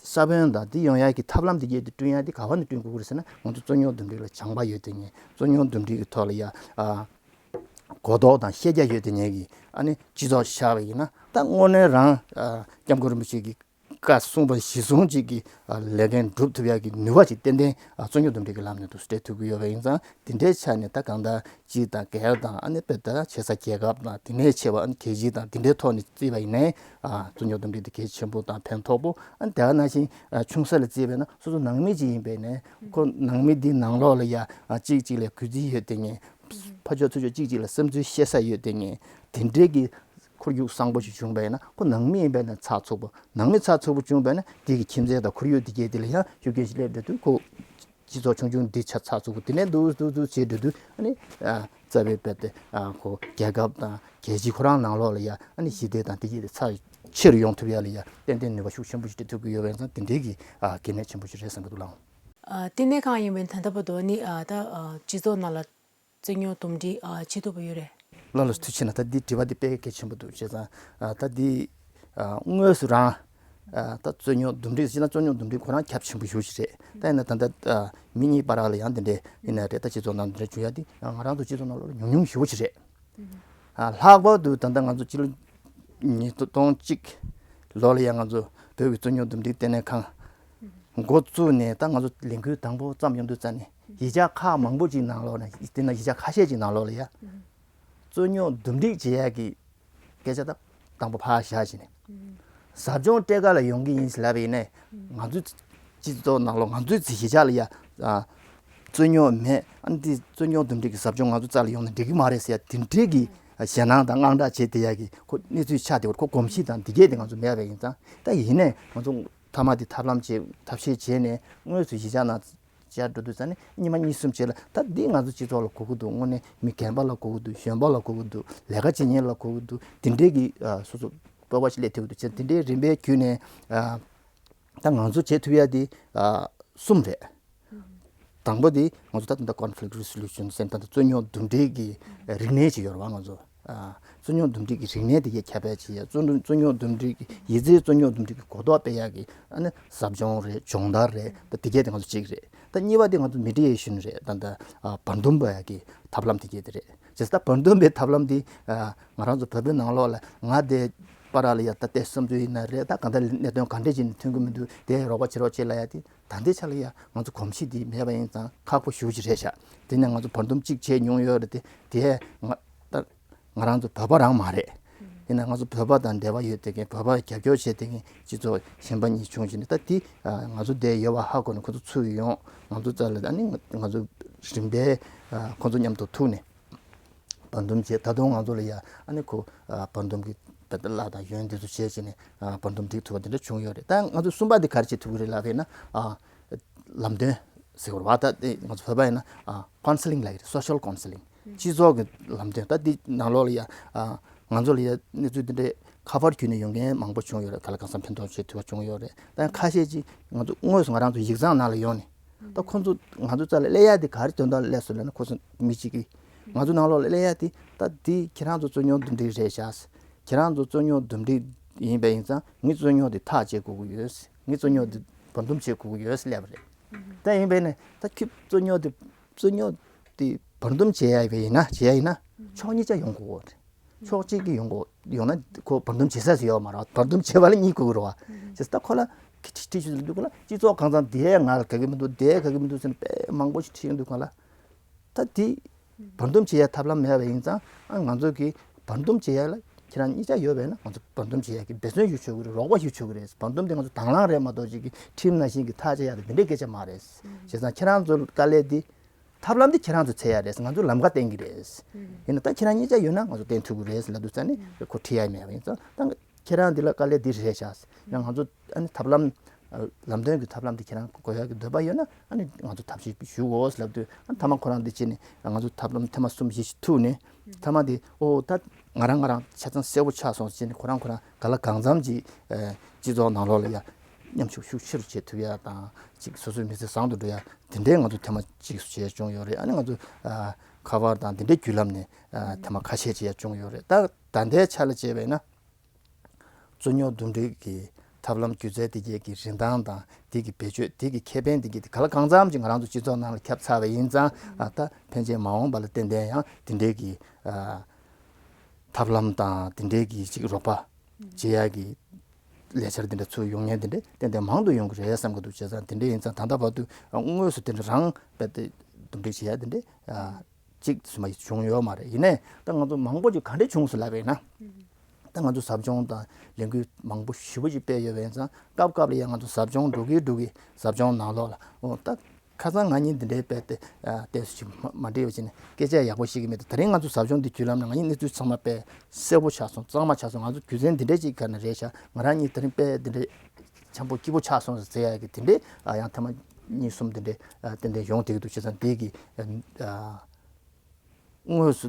ས་བོན་དང་དེ་ཡོང་ཡག་གི་ཐབས་ལམ་དེ་གས་དེ་བསྐྲུན་ཡག་དེ་ག་བ་ནས་བསྐྲུན་དགོས་ཀྱི་རེད་ཟེར་ན། ང་ཚོ་རྩོད་རྙོག་འདུམ་འགྲིག་ལ་བྱང་པ་ཡོད་དེ་ངེས། རྩོད་རྙོག་འདུམ་འགྲིག་གི་ཐོག་ལ་ཡ་ཨ་གོ་རྟོགས་དང་ཤེས་རྒྱ་ཡོད་དེ་ངེས་ཀྱི་ཨ་ནི་སྤྱི་ཚོགས་ཆགས་པ་ཡིན་ན། ད་དངོས་གནས་རང་ཨ་སྐྱབས་མགོན་རིན་པོ་ཆེ་གིས་བཀའ་གསུངས་པ་གཞིར་བཟུང་ཅིག་གི་ཨ་ལས་འགན་སྒྲུབ་ཐུབ་ཡག་གི་ནུས་པ་ཅིག་ཏན་ཏན་ཨ་རྩོད་རྙོག་འདུམ་འགྲིག་གི་ལམ་ནས་འདུག་སྤྲད་ཐུབ་ཀྱི་ཡོད་པ་ཡིན་ཙང་། དེ་འདྲའི་ཆ་ནས་ད་གང་ལྟར་སྤྱི་དང་སྒེར་དང་ཨ་ནི་དཔེ་ད་ཆེ་ས་རྒྱལ་ཁབ་དང་དེ་ནས་ཆེ་བ་ཨ་ནི་རྒྱལ་སྤྱི་དང་དེ་འདྲའི་ཐོག་ནས་བརྩིས་པ་ཡིན་ནའི་ཨ་རྩོད་རྙོག་འདུམ་འགྲིག་དེ་གལ་ཆེན་པོ་དང་ཕན་ཐོགས་པོ། ཨ་ནི་དེ་ག་ནང་བཞིན་ཨ་ཆུང་ས་ལ་བརྩིས་པས་ན་སོ་སོ་ནང་མི་ཅིག་ཡིན་པས་ནས་ཁོ་ནང་མི་འདི་ནང་ལོགས་ལ་ཡ་ཨ་གཅིག་གཅིག་ལ་གུས་བརྩི་ཡོད་དེ་ངེས། ཕར་ཕྱོགས་ཚུར་ཕྱོགས་གཅིག་གཅིག་ལ་བསམ་ཚུལ་བཤད་ས་ཡོད་དེ་ངེས། དེ་འདྲའི་གི་ཁོར་ཡུག་བཟང་པོ་ཞིག་བྱུང་བས་ན་ཁོ་ནང་མི་ཡིན་པས་ན་ཚགས་ཚུད་པོ། ནང་མི་ཚགས་ཚུད་པོ་བྱུང་བས་ན་དེ་གི་ཁྱིམ་མཚེས་དང་ཁོར་ཡུག་དེ་གས་དེ་ལ་ཡང་ཤུགས་རྐྱེན་ཞིག་སླེབས་འགྲོ་དུས་ཁོ་སྤྱི་ཚོགས་ཆུང་ཆུང་འདི་ཆ་ཚགས་ཚུད་པོ། དེ་ནས་འདུག་འདུག་འདུག་བྱས་འགྲོ་དུས་ཨ་ནི་ཨ་རྩ་བའི་དཔེ་དེ་ཨ་ཁོ་རྒྱལ་ཁབ་དང་རྒྱལ་སྤྱི་ཁོ་རང་ནང་ལོགས་ལ་ཡ་ཨ་ནི་ཞི་བདེ་དང་དེ་གས་དེ་ཚགས་ཆེ་རུ་ཡོང་ཐུབ་ཡ་ལ་ཡ་ཏན་ཏན་ནུས་པ་ཤུགས་ཆེན་པོ་ཞིག་སྤྲད་ཐུབ་ཀྱི་ཡོད་པས་ཙང་དེ་འདྲའི་གི་ཨ་གལ་གནད་ཆེན་པོ་ཞིག་རེད་བསམ་གྱི་འདུག་ལགས། ཨ་དེ་ནས་གང་ཡིན་པའི་ད་ལྟ་བར་དུ་ནི་ཨ་ད་ཨ་སྤྱི་ཚོགས་ནང་ལ་རྩོད་རྙོག་འདུམ་འགྲིག་ཨ་བྱེད་ཐུབ་པ་ཡོད་རེད། ལགས་ལགས་ཐུགས་རྗེ་ཆེ་གནང་། ད་འདི་དྲི་བ་འདི་དཔེ་གལ་ཆེན་པོ་འདུག་བྱས་ཙང་ཨ་ད་འདི་ཨ་དངོས་སུ་རང་ཨ་ད་རྩོད་རྙོག་འདུམ་འགྲིག་བྱས་ན་རྩོད་རྙོག་འདུམ་འགྲིག་ཁོ་རང་ཁྱབ་ཆེན་པོ་ཞེ་པོ་ཅིག་རེད། ད་ཡིན་ན་ད་ལྟ་ཨ་མི་གཉིས་བར་ལ་ཡང་འདི་འདྲས་ཡིན་ན་རེད། ད་སྤྱི་ཚོགས་ནང་འདི་འདྲས་བྱུང་ཡ་འདི་ང་རང་ཚོ་སྤྱི་ཚོགས་ནང་ལོགས་ལ་ཉུང་ཉུང་ཞེ་པོ་ཅིག་རེད། ཨ་ལྷག་པར་དུ་ད་ལྟ་ང་ཚོ་སྤྱི་ལོ་ཉིས་སྟོང་གཅིག་ལོ་ལ་ཡང་ང་ཚོ་བོད་ཀྱི་རྩོད་རྙོག་འདུམ་འགྲིག་ལྟེ་གནས་ཁང་འགོ་བཙུགས་ནས་ད་ང་ཚོ་ལས་འགུལ་དང་པོ་བརྩམས་ཡོང་དུས་ཙམ་ནས་གཞིས་ཆགས་ཁག་མང་པོ་ཅིག་ནང་ལོགས་ནས་དེ་ན་གཞིས་ཆགས་ཁ་ཤས་ཅིག་ནང་ལོགས་ལ་ཡ་རྩོད་རྙོག་འདུམ་འགྲིག་བྱེད་ཡག་གི་སྐད་ཆ་ད་དང་པོ་ཕར་བཞག་བྱས་ནས་ཟབ་སྦྱོང་སྤྲད་ག་ལ་ཡོང་གི་ཡིན་ཟེར་ལབ་པ་ཡིན་ནའི་ང་ཚོའི་སྤྱི་ཚོགས་ནང་ལོགས་ང་ཚོའི་གཞིས་ཆགས་ལ་ཡ་ཨ་རྩོད་རྙོག་མེད། ཨ་ནི་དེ་རྩོད་རྙོག་འདུམ་འགྲིག་གི་ཟབ་སྦྱོང་ང་ཚོ་རྩ་ལ་ཡོང་ན་འགྲིག་གི་མ་རེད་ཟེར་ཡ་དེ་འདྲའི་གི་ཞེད་སྣང་དང་དངངས་སྐྲག་བྱེད་བསྡད་ཡ་གི་ཁོ་གནས་ཚུལ་ཆགས་བསྡད་པ་རེད། ཁོ་གོམས་གཤིས་དང་འདི་གས་དེ་ང་ཚོ་མེད་པ་ཡིན་ཙང་། ད་ཡིན་ནའི་ང་ཚོ་མཐའ་མ་དེ་ཐབས་ལམ་བྱས་ཐབས་ཤེས་བྱས་ནས་དངོས་སུ་གཞིས་ཆགས་ནང་བཅར་འགྲོ་དུས་ཙམ་ནས་ཉི་མ་གཉིས་གསུམ་རྗེས་ལ་ད་འདི་ང་ཚོ་སྤྱི་ཚོགས་ལ་དགོས་ཀྱི་འདུག་དངོས་གནས་མི་རྒན་པ་ལ་དགོས་ཀྱི་འདུག་གཞོན་པ་ལ་དགོས་ཀྱི་འདུག་ལས་ཀ་བྱེད་མཁན་ལ་དགོས་ཀྱི་འདུག་དེ་འདྲའི་གི་ཨ་སོ་སོ་སྤོབས་པ་ཞིག་སླེབས་ཐུབ་ཀྱི་འདུག་བྱས། དེ་འདྲའི་རིམ་པས་བརྒྱུད་ནས་ཨ་ད་ང་ཚོ་བྱེད་ཐུབ་ཡ་དེ་ཨ་གསུམ་རེད། དང་པོ་དེ་ང་ཚོ་ད་ལྟ་conflict resolution ཟེར་ད་ལྟ་རྩོད་རྙོག་འདུམ་འགྲིག་གི་རིག་གནས་ཅིག་ཡོད་རེད་བ། ང་ཚོ་ཨ་རྩོད་རྙོག་འདུམ་འགྲིག་གི་རིག་གནས་དེ་གས་ཁྱབ་སྤེལ་བྱེད་ཡ། རྩོད་རྩོད་རྙོག་འདུམ་འགྲིག་གི་ཡིག་ཚད་རྩོད་རྙོག་འདུམ་འགྲིག་གི་གོ་རྟོགས་སྤེལ་ཡ་གི་ཨ་ནི་ཟབ་སྦྱོང་རེད། སྦྱོང་བརྡར་རེད། ད་དེ་གས་དེ་ང་ཚོ་གཅིག་རེད། ད་གཉིས་པ་དེ་ང་ཚོ་mediation རེད། ད་ལྟ་ཨ་བར་འདུམ་པ་ཡ་གི་ཐབས་ལམ་དེ་གས་དེ་རེད། བྱས་ཙང་ད་བར་འདུམ་པའི་ཐབས་ལམ་དེ་ཨ་ང་རང་ཚོ་བོད་པའི་ནང་ལོགས་ལ་ང་དེ་པ་ར་ལ་ཡ་ད་ལྟའི་བསམ་ཚུལ་ཡིན་ན་རེད། ད་གང་ལྟར་གནད་དོན་ག་འདྲས་ཅིག་ནས་ཐོན་གི་མི་འདུག་དེ་རོགས་པ་བྱེད་རོགས་བྱེད་ལབ་ཡ་དེ་ད་ལྟའི་ཆ་ལ་ཡ་ང་ཚོ་གོམས་གཤིས་དེ་མེད་པ་ཡིན་ཙང་ཁག་པོ་ཞེ་པོ་ཅིག་རེད་ཤག་དེ་ནས་ང་ཚོ་བར་འདུམ་གཅིག་བྱས་མྱོང་ཡོད་རེད་དེ། དེ་ང་ད་ང་རང་ཚོ་བོད་པ་རང་མ་རེད། ཡིན་ན་ང་ཚོ་བོད་པ་དང་འབྲེལ་བ་ཡོད་དེ་མཁན། བོད་པ་རྒྱབ་སྐྱོར་བྱེད་དེ་མཁན་སྤྱི་ཚོགས་གཞན་པ་གཉིས་བྱུང་བྱས་ནས། ད་དེ་ང་ཚོ་འདིར་ཡོད་པ་ཧ་གོ་ནས་ཁོ་ཚོ་ཚུར་ཡོང་། ང་ཚོ་རྩ་ལ་ཨ་ནི་ང་ཚོ་རིམ་པས་ཁོ་ཚོ་མཉམ་དུ་ཐུག་ནས་བར་འདུམ་བྱས། ད་དུང་ང་ཚོ་ལ་ཡ་ཨ་ནི་ཁོ་བར་འདུམ་གྱི་བར་ལ་དང་ཡོན་དེ་ཚོ་བྱས་བྱས་ནས་བར་འདུམ་འགྲིག་ཐུབ་པ་དེ་འདྲ་བྱུང་ཡོད་རེད། ད་ང་ཚོ་གསུམ་པ་དེ་ག་རེ་བྱེད་ཐུབ་ཀྱི་རེད་ལབ་པ་ཡིན་ན། ཨ་ལམ་སྟོན་ཟེར་བ་རེད་བ། ད་དེ་ང་ཚོ་བོད་པ་ཡིན་ན་ཨ་counselling ལབ་ཀྱི་རེད། social counselling སྤྱི་ཚོགས་ཀྱི་ལམ་སྟོན་ད་འདི་ནང་ལོགས་ལ་ཡ་ཨ་ང་ཚོ་ལ་ཡ་གནས་ཚུལ་འདི་འདྲའི་ཁ་པར་བརྒྱུད་ནས་ཡོང་མཁན་མང་པོ་བྱུང་ཡོད་རེད། ག་ལ་གང་འཚམ་ཕན་ཐོགས་བྱེད་ཐུབ་པ་བྱུང་ཡོད་རེད། ད་ཁ་ཤས་ཅིག་ང་ཚོ་དངོས་སུ་ང་རང་ཚོ་ཡིག་ཚང་ནང་ལ་ཡོང་ནས་ད་ཁོང་ཚོ་ང་ཚོ་རྩ་ལ་སླེབས་ཡ་དེ་ག་རེ་དོན་དག་སླེབས་སོང་ལབ་ན། ཁོ་ཚོ་མི་གཅིག་གིས་ང་ཚོ་ནང་ལོགས་ལ་སླེབས་ཡ་དེ་ད་འདི་ཁྱེད་རང་ཚོ་རྩོད་རྙོག་འདུམ་འགྲིག་རེད་ཤག་ཁྱེད་རང་ཚོ་རྩོད་རྙོག་འདུམ་འགྲིག་ཡིན་པ་ཡིན་ཙང་ངས་རྩོད་རྙོག་འདི་ཐག་བཅད་དགོས་ཀྱི་ཡོད། ངས་རྩོད་རྙོག་འདི་བར་འདུམ་བྱེད་དགོས་ཀྱི་ཡོད་ཟེར་སླེབས་པ་རེད། ད་ཡིན་པས་ནས་ད་ཁྱོད་རྩོད་རྙོག་འདི་རྩོད་རྙོག་འདི་བར་འདུམ་བྱེད་ཡ་ཡིན་པ་ཡིན་ན་བྱེད་ཡ་ཡིན་ན་ཕྱོགས་གཉིས་ཆ་ཡོང་དགོས་རེད། ཕྱོགས་གཅིག་གིས་ཡོང་དགོས་ཡོང་ན་ཁོ་བར་འདུམ་བྱེད་ས་ཟེར་ཡོད་མ་རེད། བར་འདུམ་བྱེད་པ་ལ་གཉིས་དགོས་ཀྱི་རེད་བ། བྱས་ཙང་ད་ཁོ་ལ་ཁྲི་ཁྲི་ཁྲི་ཁྲི་འདུག་ལ་སྤྱི་ཚོགས་གང་ཚང་དེ་ང་ལ་ག་གི་མི་འདུག་དེ་ག་གི་མི་འདུག་ཟེར་ནས་དཔེ་མང་པོ་ཞིག་ཁྲིད་ཀྱི་འདུག་ག་ལ། ད་དེ་བར་འདུམ་བྱེད་ཡ་ཐབས་ལམ་མེད་པ་ཡིན་ཙང་ཨ་ང་ཚོ་གིས་བར་འདུམ་བྱེད་ཡ་ལ་ཁྱེད་རང་གཉིས་ཆ་ཡོད་པས་ན་ང་ཚོ་བར་འདུམ་བྱེད་ཡ་གི་འབད་བརྩོན་ཞུ་ཆོག་གི་རེད། རོགས་པ་ཞུ་ཆོག་གི་རེད། བར་འདུམ་དེ་ང་ཚོ་དང་བླངས་རེད་མ་གཏོགས་ཅིག་གི་ཁྲིམས་ནང་བཞིན་གྱི་ཐག་བཅད་ཡ་དེ་འདི་འདྲའི་སྐད་ཆ་མ་རེད། བྱས་ཙང་ཁྱེད་རང་ཚོ་དཀའ་ལས་འདི་ཐབས་ལམ་འདི་ཁྱེད་རང་ཚོ་འཚོལ་ཡ་རེད། ང་ཚོ་ལམ་ཁ་བསྟན་གི་རེད། ཡིན་ན་ད་ཁྱེད་རང་གཉིས་ཆ་ཡོད་ན་ང་ཚོ་བསྟན་ཐུབ་གི་རེད་ལབ་དུས་ཙ་ནས་ཁོ་ཁྲིད་ཡ་མེད་པ་ཡིན་ཙང་ད། ཁྱེད་རང་འདི་ལ་དཀའ་ལས་འདི་རེད་ཤག་ཡང་ང་ཚོ་ཨ་ནི་ཐབས་ལམ་ཨ་ལམ་སྟོན་གྱི་ཐབས་ལམ་འདི་ཁྱེད་རང་དགོས་ཡག་གི་འདོད་པ་ཡོད་ན་ཨ་ནི་ང་ཚོ་ཐབས་ཤེས་ཞུ་དགོས་ལབ་དུས་ཨ་ནི་ཐ་མ་ཁོ་རང་འདི་བྱས་ནས་ང་ཚོ་ཐབས་ལམ་ཐེངས་མ་གསུམ་བཞི་ཞིག་ཐུག་ནས་ཐ་མ་འདི་ཨོ་ད་ང་རང་ང་རང་ཆ་ཚང་གསལ་པོ་ཆགས་སོང་ཟེར་ནས་ཁོ་རང་ཁོ་རང་ག་ལ་གང་འཚམ་གྱི་ཨ་སྤྱི་ཚོགས་ནང་ལོགས་ལ་ཡ་མཉམ་ཞུགས་ཤུགས་ཆེ་རུ་བྱེད་ཐུབ་ཡ་དང་ཅིག་སོ་སོའི་མི་ཚེ་བཟང་དུ་འགྲོ་ཡ་དེ་འདྲའི་ང་ཚོ་ཐེངས་མ་གཅིག་བྱས་བྱུང་ཡོད་རེད། ཨ་ནི་ང་ཚོ་ཨ་ཁ་པར་དང་དེ་འདྲའི་བརྒྱུད་ལམ་ནས་ཨ་ཐེངས་མ་ཁ་ཤས་བྱས་བྱུང་ཡོད་རེད། ད་ད་ལྟའི་ཆ་ལ་བྱས་པས་ན། རྩོད་རྙོག་འདུམ་འགྲིག་གི་ཐབས་ལམ་སྒྱུ་རྩལ་དེ་གའི་གི་རིན་ཐང་དང་དེ་གི་བེད་སྤྱོད་དེ་གི་ཁེ་ཕན་དེ་གའི་དེ་ག་ལ་གང་འཚམ་ཅིག་ང་རང་ཚོ་སྤྱི་ཚོགས་ནང་ལ་ཁྱབ་ཚར་བ་ཡིན་ཙང་ཨ་ད་ཕན་ཆད་མ་འོངས་པ་ལ་ཏན་ཏན་ཡང་དེ་འདྲའི་གི་ཨ་ཐབས་ལམ་དང་དེ་འདྲའི་གི་ཅིག་རོགས་པ་བྱེད་ཡ་གི་ལས་འཆར་དེ་འདྲ་ཚུར་ཡོང་མཁན་དེ་འདྲ་ཏན་ཏན་མང་དུ་ཡོང་གི་རེད་བསམ་གི་འདུག་བྱས་ཙང་དེ་འདྲ་ཡིན་ཙང་ད་ལྟ་བར་དུ་དངོས་སུ་དེ་འདྲ་རང་རྦད་དེ་འདུམ་འགྲིག་བྱེད་ཡ་དེ་འདྲ་ཨ། གཅིག་སུ་མ་བྱུང་ཡོད་མ་རེད། ཡིན་ནའི་ད་ང་ཚོ་མང་པོ་ཅིག་ག་འདྲས་བྱུང་སོང་ལབ་པ་ཡིན་ན། ད་ང་ཚོ་ཟབ་སྦྱོང་དང་ལས་འགུལ་མང་པོ་ཞེ་པོ་ཅིག་སྤེལ་ཡོད་པ་ཡིན་ཙང་སྐབས་སྐབས་ལ་ཡང་ང་ཚོ་ཟབ་སྦྱོང་འགྲོ་གི་འགྲོ་གི་ཟབ་སྦྱོང་ནང་ལོགས་ལ་འོ་ད་ཁ་སང་ང་གཉིས་འདི་འདྲའི་སྤེལ་ཏེ་ཨ་བལྟས་སུ་ཅིག་མ་མ་འགྲིག་པ་ཅིག་ནས་སྐད་ཆ་ཡག་པོ་ཤེས་ཀྱི་མེད་དུ་ད་རིང་ང་ཚོ་ཟབ་སྦྱོང་འདི་བརྒྱུད་ལམ་ནས་ང་གཉིས་གནས་ཚུལ་ཚང་མ་དཔེ་གསལ་པོ་ཆགས་སོང་། གཙང་མ་ཆགས་སོང་། ང་ཚོ་རྒྱུ་མཚན་འདི་འདྲའི་ཅིག་ག་ནས་རེད་ཤག་ང་རང་གཉིས་ད་རིང་དཔེ་འདི་འདྲའི་འཆམ་པོ་སྐྱིད་པོ་ཆགས་སོང་ཟེར་ཡ་གི་དེ་འདྲའི་ཨ་ཡང་ཐེངས་མ་གཉིས་གསུམ་དེ་འདྲའི་ཨ་ཏན་ཏན་ཡོང་བསྡད་ཀྱི་འདུག་བྱས་ཙང་དེ་གི་ཨ་དངོས་སུ་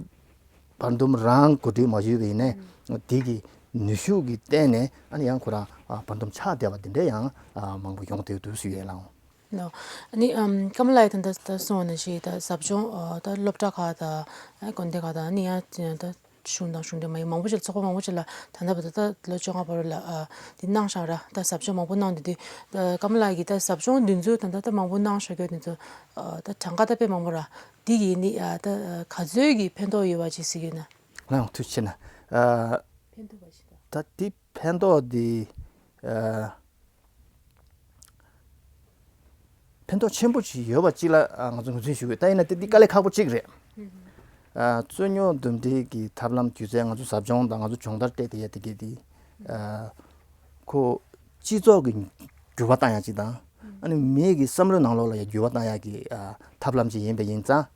བར་འདུམ་རང་གོ་སྒྲིག་མ་ཞུས་པ་ཡིན་ནའི་དེ་གི་ནུས་ཤུགས་ཀྱི་སྟེང་ནས་ཨ་ནི་ཡང་ཁོ་རང་ཨ་བར་འདུམ་ཆགས་བསྡད་པ་དེ་འདྲའི་ཡང་ཨ་མང་པོ་ཡོང་བསྡད་ཀྱི་འདུག་ཞུ་ཡས་ལགས། ནོ། ཨ་ནི་ཨམ་ཀམ་ལ་ཡི་ད་ལྟ་ད་སོང་བ་ནང་བཞིན་ད་ཟབ་སྦྱོང་ཨ་ད་སློབ་གྲྭ་ཁག་དང་ཨ་དགོན་སྡེ་ཁག་དང་ཨ་ནི་ཡང་ད། གཞུང་དང་གཞུང་འབྲེལ་མ་ཡིན་མང་པོ་ཅིག་ལ་ཚོགས་པ་མང་པོ་ཅིག་ལ་ད་ལྟ་བར་དུ་ད་ལོ་བཅོ་ལྔ་བར་ལ་ཨ་འདི་གནང་བཞག་ར། ད་ཟབ་སྦྱོང་མང་པོ་གནང་འདུག་དུས་ཀམ་ལགས་ཀྱིས་ད་ཟབ་སྦྱོང་འདི་ཚོ་ད་ལྟ་ད་མང་པོ་གནང་བཞག་རྒྱུ་འདི་ཚོ་ཨ་ད་གྲངས་ཀ་ད་དཔེ་མང་པོ་ར། འདི་ཡིན་ནི་ཨ་ད་ག་ཚོད་ཀྱི་ཕན་ཐོགས་ཡོད་པ་ཅིག་གཟིགས་ཡོད་ན། ལགས་ཐུགས་རྗེ་ཆེ་གནང་། ཨ་ཕན་ཐོགས་པ་ཞིག་ད། ད་འདི་ཕན་ཐོགས་འདི་ཨ། ཕན་ཐོགས་ཆེན་པོ་ཅིག་ཡོད་པ་ཅིག་ལ་ཨ་ང་ཚོ་ངོས་འཛིན་ཞུ་དགོས། ད་ཡིན་ན་དེ་འདི་དཀའ་ལས་ཁག་པོ་གཅིག་རེད། ཨ་རྩོད་རྙོག་འདུམ་འགྲིག་གི་ཐབས་ལམ་སྒྱུ་རྩལ་ང་ཚོ་ཟབ་སྦྱོང་དང་ང་ཚོ་སྦྱོང་བརྡར་སྤྲད་དེ་ཡ་དེ་གས་དེ་ཨ་ཁོ་སྤྱི་ཚོགས་ཀྱི་འགྱུར་བ་བཏང་ཡ་ཅིག་དང་ཨ་ནི་མི་གི་བསམ་བློའི་ནང་ལོགས་ལ་ཡ་འགྱུར་བ་བཏང་ཡ་གི་ཨ་ཐབས་ལམ་ཅིག་ཡིན་པ་ཡིན་ཙང་།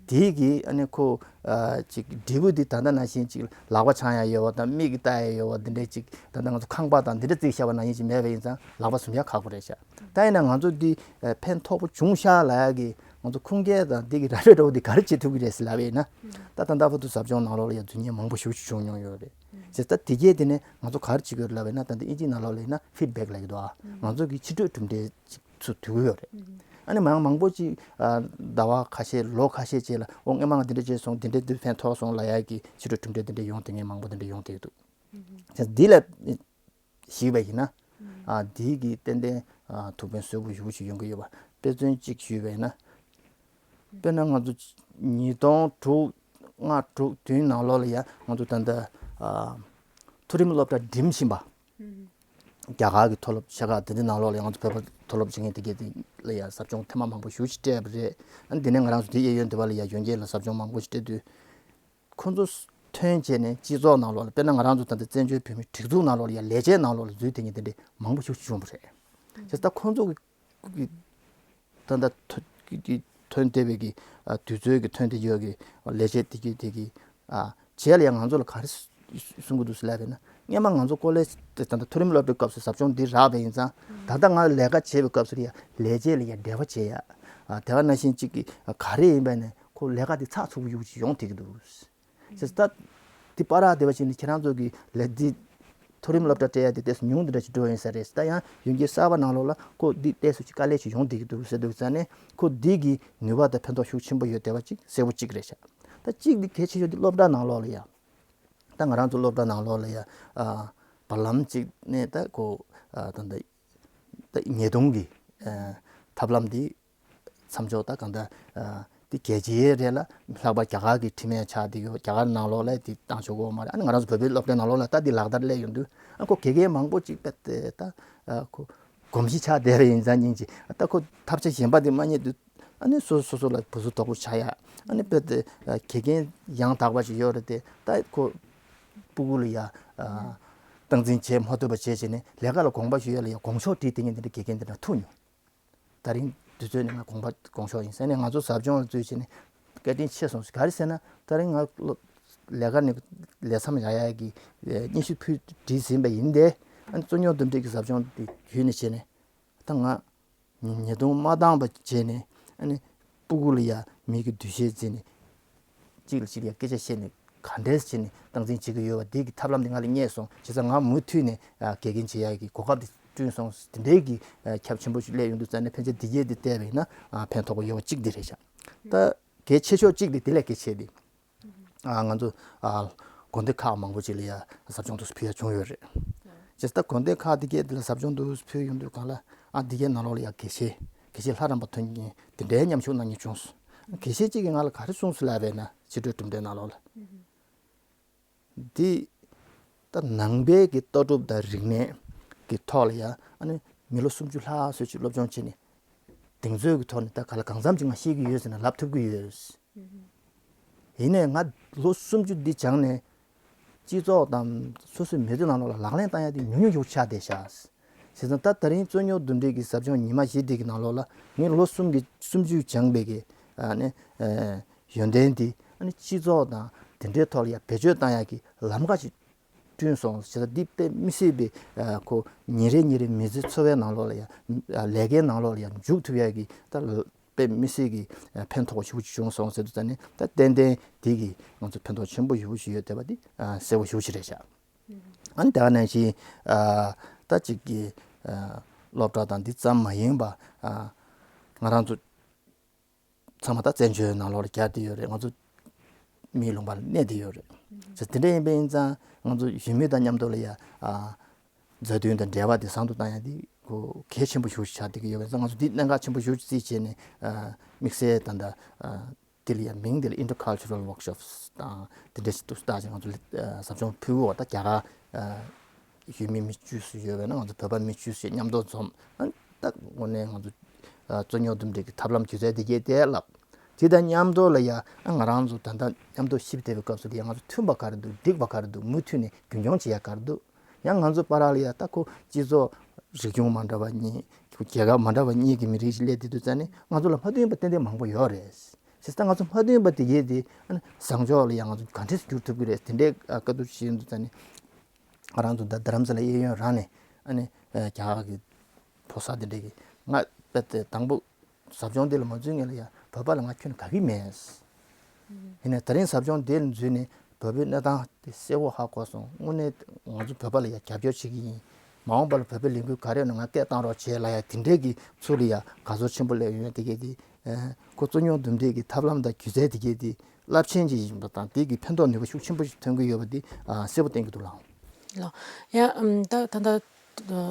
དེའི་གི་ཨ་ནི་ཁོ་ཨ་ཅིག་འབྲས་བུ་འདི་ད་ལྟ་ནང་བཞིན་ཅིག་ལག་པ་འཆང་ཡ་ཡོད་བ་དང་མིག་གིས་ལྟ་ཡ་ཡོད་བ་འདི་འདྲའི་ཅིག་ད་ལྟ་ང་ཚོ་ཁང་པ་དང་འདི་འདྲ་བརྩིགས་བཞག་པ་ནང་བཞིན་ཅིག་མེད་པ་ཡིན་ཙང་ལག་པ་ཟུམ་ཡ་ཁག་པོ་རེད་ཤག་ད་ཡིན་ན་ང་ཚོ་འདི་ཨ་ཕན་ཐོགས་པོ་བྱུང་ཤག་ལབ་ཡ་གི་ང་ཚོ་ཁུངས་སྐྱེལ་དང་འདི་གི་ར་སྤྲོད་འདྲ་བོ་འདི་ག་རེ་བྱེད་ཐུབ་ཀྱི་རེད་ཟེར་ལབ་པ་ཡིན་ན། ད་ད་ལྟ་བར་དུ་ཟབ་སྦྱོང་ནང་ལོགས་ལ་ཡ་རྫུན་ཉེས་མང་པོ་ཞེ་པོ་ཅིག་བྱུང་མྱོང་ཡོད་རེད། བྱས་ཙང་ད་དེ་གས་དེ་ནས་ང་ཚོ་ག་རེ་བྱེད་ཀྱི་ཡོད་རེད་ལབ་པ་ཡིན་ན་ད་ལྟ་ཨིན་ཇིའི་ནང་ལོགས་ལ་ཡིན་ན་ཕིཌ་བེག་ལབ་ཀྱི་འདུག་ཨ། ང་ཚོ་གི་ཕྱི་སྤྲོད་གྲུབ་འབྲས་ཅིག་ཚུར་ཐོན་གྱི་ཡོད་རེད། ཨ་ནི་མང་མང་པོ་ཅིག་ཨ་ཟླ་བ་ཁ་ཤས་ལོ་ཁ་ཤས་རྗེས་ལ་ཨོ་སྔོན་མ་ང་འདི་འདྲ་བྱས་སོང་འདི་འདྲ་འདི་ཕན་ཐོགས་སོང་ལབ་ཡ་གི་ཕྱི་དྲོ་གྲུབ་འབྲས་འདི་འདྲ་ཡོང་དེ་ངས་མང་པོ་འདི་འདྲ་ཡོང་དེ་འདུག་ཨ་འདི་ལ་ཞིག་པ་ཡིན་ན་ཨ་འདི་གི་ཏན་ཏན་ཨ་ཐུགས་ཕན་གསོས་པོ་ཞེ་པོ་ཞིག་ཡོང་གི་ཡོད་པ་དཔེ་མཚོན་གཅིག་ཞུས་པ་ཡིན་ན། དཔེར་ན་ང་ཚོ་ཉིས་སྟོང་དྲུག་ལྔ་དྲུག་བདུན་ནང་ལོགས་ལ་ཡ་ང་ཚོ་ད་ལྟ་ཨ་མཐོ་རིམ་སློབ་གྲྭ་འགྲིམ་བཞིན་པ། རྒྱ་གར་གྱི་མཐོ་སློབ་ཆེ་ཁག་དེ་འདྲའི་ནང་ལོགས་ལ་ང་ཚོ་བོད་པ་མཐོ་སློབ་བྱེད་མཁན་དེ་གས་དེ་ལ་ཡང་ཟབ་སྦྱོང་ཐེངས་མ་མང་པོ་ཞེ་པོ་ཅིག་སྤྲད་པ་རེད། ཨ་ནི་དེ་ནས་ང་རང་ཚོ་དེ་གཡས་གཡོན་དེ་བ་ལ་ཡང་གཞོན་སྐྱེས་ལ་ཟབ་སྦྱོང་མང་པོ་ཞིག་སྤྲད་དུས། ཁོ་ཚོ་ཐོན་བྱས་ནས་སྤྱི་ཚོགས་ནང་ལོགས་ལ་དཔེར་ན་ང་རང་ཚོ་ད་ལྟ་བཙན་བྱོལ་བོད་མིའི་སྒྲིག་འཛུགས་ནང་ལོགས་ལ་ཡང་ལས་བྱེད་ནང་ལོགས་ལ་འཛུལ་བསྡད་མཁན་དེ་འདྲའི་མང་པོ་ཞིག་བྱུང་བ་རེད། བྱས་ཙང་ད་ཁོ་ཚོ་གི་ད་ལྟ་ཐོན་ཐོན་བསྡད་པའི་གི་ཨ་དུས་ཚོད་ཀྱི་ཐོན་བསྡད་ཡོད་ཀྱི་ལས་བྱེད་དེ་གི་དེ་གི་ཨ་བྱས་ལ་ཡང་ང་ཚོ་ལ་ག་རེ་གསུང་གི་འདུག་ཟེར་ལབ་པས་ན། སྔོན་མ་ང་ཚོ་ཀོ་ལེཇ་དེ་ད་ལྟ་མཐོ་རིམ་སློབ་གྲྭའི་སྐབས་སུ་ཟབ་སྦྱོང་འདི་རག་པ་ཡིན་ཙང་ད་ལྟ་ང་ལས་ཀ་བྱེད་པའི་སྐབས་སུ་ཡང་ལས་བྱེད་ལ་ཡང་འབྲེལ་བ་བྱེད་ཡ། ཨ་དེ་ག་ནང་བཞིན་གཅིག་གི་ཨ་ག་རེ་ཡིན་པ་ནས་ ཁོ་ལས་ཀ་དེ་ཚགས་ཚུད་པོ་ཡོང་གི་ཡོང་བསྡད་ཀྱི་འདུག། བྱས་ཙང་ད་དེ་པར་བསྡད་པ་ཅིག་ནི་ཁྱེད་རང་ཚོ་གི་ལས་དེ་མཐོ་རིམ་སློབ་གྲྭ་སྤྲད་ཡ་དེ་ཏོག་ཙམ་ཉུང་དུ་འདྲ་ཅིག་འགྲོ་ཡིན་ས་རེད། ད་ཡང་ཡོན་སྐྱེས་གསར་པ་ནང་ལོགས་ལ་ཁོ་འདི་ཏོག་ཙམ་ཅིག་དཀའ་ལས་ཅིག་ཡོང་བསྡད་ཀྱི་འདུག་ཟེར་འདུག་ཙང་ནས་ཁོ་འདི་གི་ནུས་པ་དང་ཕན་ཐོགས་ཤུགས་ཆེན་པོ་ཡོད་བསྡད་པ་ཅིག་གསལ་པོ་གཅིག་རེད་ཤག། ད་གཅིག་འདི་གལ་ཆེ་ཤོས་འདི་སློབ་གྲྭ་ནང་ལོགས་ལ་ཡ། ད་ང་རང་ཚོ་སློབ་གྲྭ་ནང་ལོགས་ལ་ཡ། ཨ། བར་ལམ་གཅིག་ནས་ད་ཁོ། ཨ། ད་ད་ད་ཉེས་རྡུང་གི། ཨ། ཐབས་ལམ་འདི་མཚམས་འཇོག་ད་གང་ལྟར། ཨ། འདི་རྒྱལ་སྤྱིའི་རེད་ལ་ལྷག་པར་རྒྱ་གར་གྱི་འཕྲི་སྨོན་ཆགས་བསྡད་ཡོད། རྒྱ་གར་ནང་ལོགས་ལ་འདི་བཏང་ཆོག་གི་ཡོད་མ་རེད། ཨ་ནི་ང་རང་ཚོ་བོད་པའི་སློབ་གྲྭའི་ནང་ལོགས་ལ་ད་འདི་ལག་བསྟར་སླེབས་ཡོང་དུས། ཨ། ཁོ་དགེ་རྒན་མང་པོ་ཅིག་དཔེ་དེ་ད། ཨ། ཁོ་གོམས་གཤིས་ཆགས་བསྡད་པ་ཡིན་ཙང་སྙིང་རྗེ། ད་ཁོ་ཐབས་ཆ་གཞན་པ་དེ་མ་རྙེད་དུས། ཨ་ནི་སོ་སོ་སོ་ལ་བུ་གཟུགས་དོག་པོ་ཆགས་ཡ། ཨ་ནི་དཔེ་དེ་དགེ་རྒན་ཡང་དག་པ་ཞིག་ཡོད་རེད་དེ། ད་ཁོ་སྤུ་གུ་ལ་ཡ། ཨ། སྟངས་འཛིན་བྱེད་མ་ཐུབ་པ་བྱས་བྱས་ནས་ལས་ཀ་ལ་དགོངས་པ་ཞུ་ཡ་ལ་ཡ་དགོངས་ཞོག་བྲིས་དེ་ངས་འདི་འདྲ་དགེ་རྒན་འདི་འདྲ་ཐུག་མྱོང་། ད་རིང་དུས་ཚོད་ནི་ང་དགོངས་པ་དགོངས་ཞོག་ཡིན་ཟེར་ནས་ང་ཚོ་ཟབ་སྦྱོང་ལ་འཛུལ་བྱས་ནས་བཀའ་དྲིན་ཆེ་སོང་ཟེར། ག་རེ་ཟེར་ན་ད་རིང་ང་ལོ་ལས་ཀ་ནས་ལས་མཚམས་བཞག་ཡ་གི་སྙན་ཞུ་ཕུལ་བྲིས་ཟིན་པ་ཡིན་ཏེ། ཨ་ནི་རྩོད་རྙོག་འདུམ་འགྲིག་གི་ཟབ་སྦྱོང་དེ་བརྒྱུད་ནས་བྱས་ནས་ད་ང་ཉེས་རྡུང་མ་བཏང་བ་བྱས་ནས། ཨ་ནི་སྤུ་གུ་ལ་ཡ་མི་གི་འདུ་ཤེས་འཛིན་ནས་གཅིག་ལ་གཅིག་ལ་ཡ་སྐད་ཆ་བཤད་ནས་ག་འདྲས་བྱས་ནས་སྟངས་འཛིན་བྱེད་ཀྱི་ཡོད་པ་འདི་གི་ཐབས་ལམ་འདི་ང་ལ་རྙེད་སོང་། བྱས་ཙང་ང་མུ་མཐུད་ནས། ཨ། དགེ་རྒན་བྱེད་ཡ་གི་གོ་སྐབས་འདི་བསྐྲུན་སོང་། དེ་འདྲའི་གི། ཨ། ཁྱབ་ཆེན་པོ་ཞིག་སླེབས་ཡོང་དུས་ཙང་ནས་ཕན་ཆད་འདི་གས་འདི་བལྟས་པ་ཡིན་ན། ཨ། ཕན་ཐོགས་པ་ཡོད་པ་གཅིག་འདི་རེད་ཤག། ད་གལ་ཆེ་ཤོས་གཅིག་འདི་དེ་ལས་གལ་ཆེ་འདི། ཨ། ང་ཚོ། ཨ། དགོན་སྡེ་ཁག་མང་པོ་ཅིག་ལ་ཡ་ཟབ་སྦྱོང་དུ་ཕུལ་ཡ་བྱུང་ཡོད་རེད། བྱས་ཙང་ད་དགོན་སྡེ་ཁག་དེ་གས་དེ་ལ་ཟབ་སྦྱོང་དུ་ཕུལ་ཡོང་དུས་སྒང་ལ། ཨ། དེ་གའི་ནང་ལོགས་ལ་ཡ་དགེ་བཤེས། དགེ་བཤེས་ལྷ་རམས་པ་ཐོན་མཁན་དེ་འདྲའི་མཉམ་ཞུགས་གནང་མཁན་བྱུང་སོང་། དགེ་བཤེས་གཅིག་གིས་ང་ལ་ག་རེ་གསུངས་སོང་ལབ་པ་ཡིན་ན། ཕྱི་དྲོའི་གྲུབ་འབྲས་ནང་ལོགས་ལ། འདི་ད་ནང་པའི་གི་ལྟ་གྲུབ་དང་རིག་གནས་ཀྱི་ཐོག་ལ་ཡ། ཨ་ནི་མི་ལོ་སུམ་ཅུ་ལྷག་ཙམ་ཅིག་སློབ་སྦྱོང་བྱས་ནས་གདེང་ཚོད་ཀྱི་ཐོག་ནས་ད་ག་ལ་གང་འཚམ་ཅིག་ང་ཤེས་ཀྱི་ཡོད་ཟེར་ན་ལབ་ཐུབ་ཀྱི་ཡོད། ཡིན་ནའི་ང་ལོ་སུམ་ཅུ་འདི་སྦྱངས་ནས་སྤྱི་ཚོགས་དང་སོ་སོའི་མི་ཚེ་ནང་ལོགས་ལ་ལག་ལེན་བསྟར་ཡ་དེ་ཉུང་ཉུང་ཞིག་ཆགས་བསྡད་ཤག། བྱས་ཙང་ད་ད་རིང་རྩོད་རྙོག་འདུམ་འགྲིག་གི་ཟབ་སྦྱོང་ཉི་མ་བཞི་འདི་གི་ནང་ལོགས་ལ་ངས་ལོ་གསུམ་གྱི་སུམ་ཅུ་སྦྱངས་པའི་གི། ཨ་ནི། ཨ། ཡོན་ཏན་འདི། ཨ་ནི་སྤྱི་ཚོགས་དང་དེ་འདྲའི་ཐོག་ལ་ཡ་བེད་སྤྱོད་བཏང་ཡ་གི་ལམ་ཁ་ཞིག་བསྐྲུན་སོང་། བྱས་ཙང་འདི་དཔེ་མི་སྲིད་པའི། ཨ། ཁོ་ཉིན་རེ་ཉིན་རེ་མི་ཚེ་འཚོ་བའི་ནང་ལོགས་ལ་ཡ། ཨ། ལས་ཀའི་ནང་ལོགས་ལ་ཡ་འཇུག་ཐུབ་ཡ་གི་ད་དཔེ་མི་སྲིད་ཀྱི་ཕན་ཐོགས་ཤུགས་ཆེ་བྱུང་སོང་ཟེར་དུས་ཙང་ནས། ད་ཏན་ཏན་དེ་གིས་ང་ཚོ་ཕན་ཐོགས་ཆེན་པོ་ཞེ་པོ་ཞིག་ཡོད་བསྡད་པ་འདི། ཨ། གསལ་པོ་ཞེ་པོ་ཞིག་རེད་ཤག། ཨ་ནི་དེ་ག་ནང་བཞིན། ཨ། ད་ཅིག་གི། ཨ། སློབ་གྲྭ་དང་འདི་ཙམ་མ་ཡིན་པ། ཨ། ང་རང་ཚོ་ཚང་མ་ད་བཙན་བྱོལ་ནང་ལོགས་ལ་གྱར་བསྡད་ཡོད་རེད། ང་ཚོ་མིའི་ལུང་པ་ལ་གནས་བསྡད་ཡོད་རེད། ཨ། དེ་འདྲ་ཡིན་པ་ཡིན་ཙང་ང་ཚོ་གཞོན་མི་དང་མཉམ་དུ་ལ་ཡ། ཨ། མཛའ་མཐུན་དང་འབྲེལ་བ་དེ་བཟང་དུ་བཏང་ཡ་དེ་ཁོ་གལ་ཆེན་པོ་ཞེ་པོ་ཞིག་ཆགས་བསྡད་ཀྱི་ཡོད་པ་ཡིན་ཙང་། ང་ཚོ་འདི་གནད་འགག་ཆེན་པོ་ཞེ་པོ་ཅིག་བརྩིས་བྱས་ནས། ཨ། དམིགས་བསལ་ད་ལྟ། ཨ། དེ་ལ་ཡང་མིང་དེ་ལ་Intercultural Workshops དང་དེ་འདྲ་ཞིག་ཏུ་བཏགས་ཅིང་ང་ཚོ་ལ། ཨ། ཟབ་སྦྱོང་ཕུལ་བ། ད་རྒྱ་གར། ཨ། ཡུལ་མི་མི་བཅུ་ཙམ་ཡོད་པ་ཡིན་ན་ང་ཚོ་བོད་པ་མི་བཅུ་ཙམ་མཉམ་དུ་འཛོམས། ཨ། ད་དངོས་གནས་ང་ཚོ། ཨ། རྩོད་རྙོག་འདུམ་འགྲིག་གི་ཐབས་ལམ་སྒྱུ་རྩལ་དེ་གས་དེ་བསླབ། དེ་དང་མཉམ་དུ་ལ་ཡ། ཨ། ང་རང་ཚོ་ད་ལྟ་མཉམ་དུ་གཤིབ་བསྡད་པའི་སྐབས་སུ་ལ་ཡ་ང་ཚོ་མཐུན་པ་ག་རེ་འདུག་འགྲིག་པ་ག་རེ་འདུག་མུ་མཐུད་ནས་རྒྱུན་འཁྱོངས་བྱེད་ཡ་ག་རེ་འདུག་ཡང་ང་ཚོ་བར་ལ་ཡ་ད་ཁོ་སྤྱི་ཚོགས་རིག་གཞུང་མ་འདྲ་བ་གཉིས། ཁོ་རྒྱལ་ཁབ་མ་འདྲ་བ་གཉིས་ཀྱི་མི་རིགས་ཤིག་སླེབས་དེ་དུས་ཙང་ནས་ང་ཚོ་ལ་མ་མཐུན་པ་ཏན་ཏན་མང་པོ་ཡོད་རེད། བྱས་ཙང་ང་ཚོ་མ་མཐུན་པ་དེ་གས་དེ། ཨ་ནི་བཟང་ཕྱོགས་ལ་ཡང་ང་ཚོ་ག་འདྲས་སེ་བསྒྱུར་ཐུབ་ཀྱི་རེད། དེ་འདྲའི་བཀའ་བསྡུར་བྱེད་དུས་ཙང་ནས་ང་རང་ཚོ་ད་རྡ་རམ་ས་ལ་གཡས་གཡོན་རང་ནས། ཨ་ནི། ཨ། རྒྱ་གར་གྱི་ཕོ་གསར་དེ་འདྲས་ཀྱིས། ང་དཔེ་དེ་དང་པོ་ཟབ་སྦྱོང་འདི་ལ་མ་འཛུལ་སྔོན་ལ་ཡ་བོད་པ་ལ་ང་ཁྱོན་ནས་དགའ་གི་མེད། ཡིན་ནའི་ད་རིང་ཟབ་སྦྱོང་འདི་ལ་འཛུལ་ནས་བོད་པའི་གནས་སྟངས་དེ་གསལ་པོ་ཧ་གོ་སོང་། དངོས་གནས་ང་ཚོ་བོད་པ་ལ་ཡ་རྒྱབ་སྐྱོར་བྱེད་ཀྱི་ཡིན། མ་འོངས་པ་ལ་བོད་པའི་ལས་འགུལ་ག་རེ་ཡོད་ན་ང་སྐད་བཏང་རོགས་བྱེད་ལབ་ཡ་དེ་འདྲས་ཀྱི་ཚུལ་ལ་ཡ་དགའ་ཚོར་ཆེན་པོ་སླེབས་ཡོང་། དེ་གས་དེ། ཨ། ཁོ་རྩོད་རྙོག་འདུམ་འགྲིག་གི་ཐབས་ལམ་དང་སྒྱུ་རྩལ་དེ་གས་དེ་རླབས་ཆེན་ཅིག་ཡིན་པ་དང་། དེ་གི་ཕན་ཐོགས་ནུས་པ་ཤུགས་ཆེན་པོ་ཞིག་ཐོན་གྱི་ཡོད་པ་དེ། ཨ། གསལ་པོ་བསྟན་གྱི་འདུག་ལགས། ལགས། ཡ། ཨམ། ད་ད་ལྟ་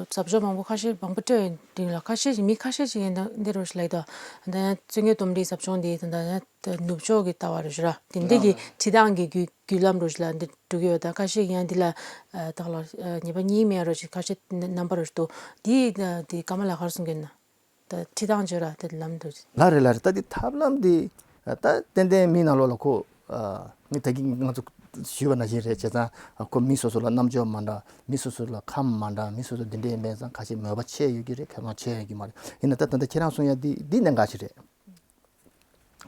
ཟབ་སྦྱོང་མང་པོ་ཁ་ཤས་མང་པོ་སྤྲད་ཡོད་འདུག་ལགས། ཁ་ཤས་ཤིག་མི་ཁ་ཤས་ཤིག་ཡིན་ད་འདི་རུ་ལབ་ཡོད་དོ། ད་ཡང་རྩོད་རྙོག་འདུམ་འགྲིག་ཟབ་སྦྱོང་འདི་ད་ད་ཡང་ནུབ་ཕྱོགས་ཀྱི་ལྟ་བ་རུ་ཞུ་ར། དེ་འདི་གི་ཨ། ཁྲིད་སྟངས་ཀྱི་བརྒྱུད་བརྒྱུད་ལམ་རུ་ཞུ་ལ་འདི་འགྲོ་གི་ཡོད། ད་ཁ་ཤས་ཡང་འདི་ལ། ཨ། ད་ལ། ཨ། ཉེས་པ་གཉིས་མེད་རུ་ཞིག་ཁ་ཤས་རྣམ་པ་རུ་འདུག། འདི་ད་འདི་ཀརྨ་ལགས་ག་རེ་གསུང་གི་ཡིན་ན། ད་ཁྲིད་སྟངས་བརྗོད་ར་དེ་ལམ་དུ། ལགས་རེད། ལགས་རེད། ད་འདི་ཐབས་ལམ་འདི་ད་ཏན་ཏན་མི་ནང་ལོགས་ལ་ཁོ། ཨ། ངས་ད་གིན་ང་ཚོ་ཞུས་པ་ནང་བཞིན་རེད། བྱས་ཙང་ཁོ་མི་སོ་སོ་ལ་རྣམ་དཔྱོད་མ་འདྲ། མི་སོ་སོ་ལ་ཁམས་མ་འདྲ། མི་སོ་སོ་འདི་འདྲ་ཡིན་པས་ཙང་ཁ་ཤས་མོས་པ་ཆེ་ཡོད་ཀྱི་རེད། ཁེ་བཟང་ཆེ་ཡོད་ཀྱི་མ་རེད། ཡིན་ན་ད་ད་ལྟ་ཁྱེད་རང་གསུང་ཡ་འདི་འདི་གནད་འགག་ཅིག་རེད།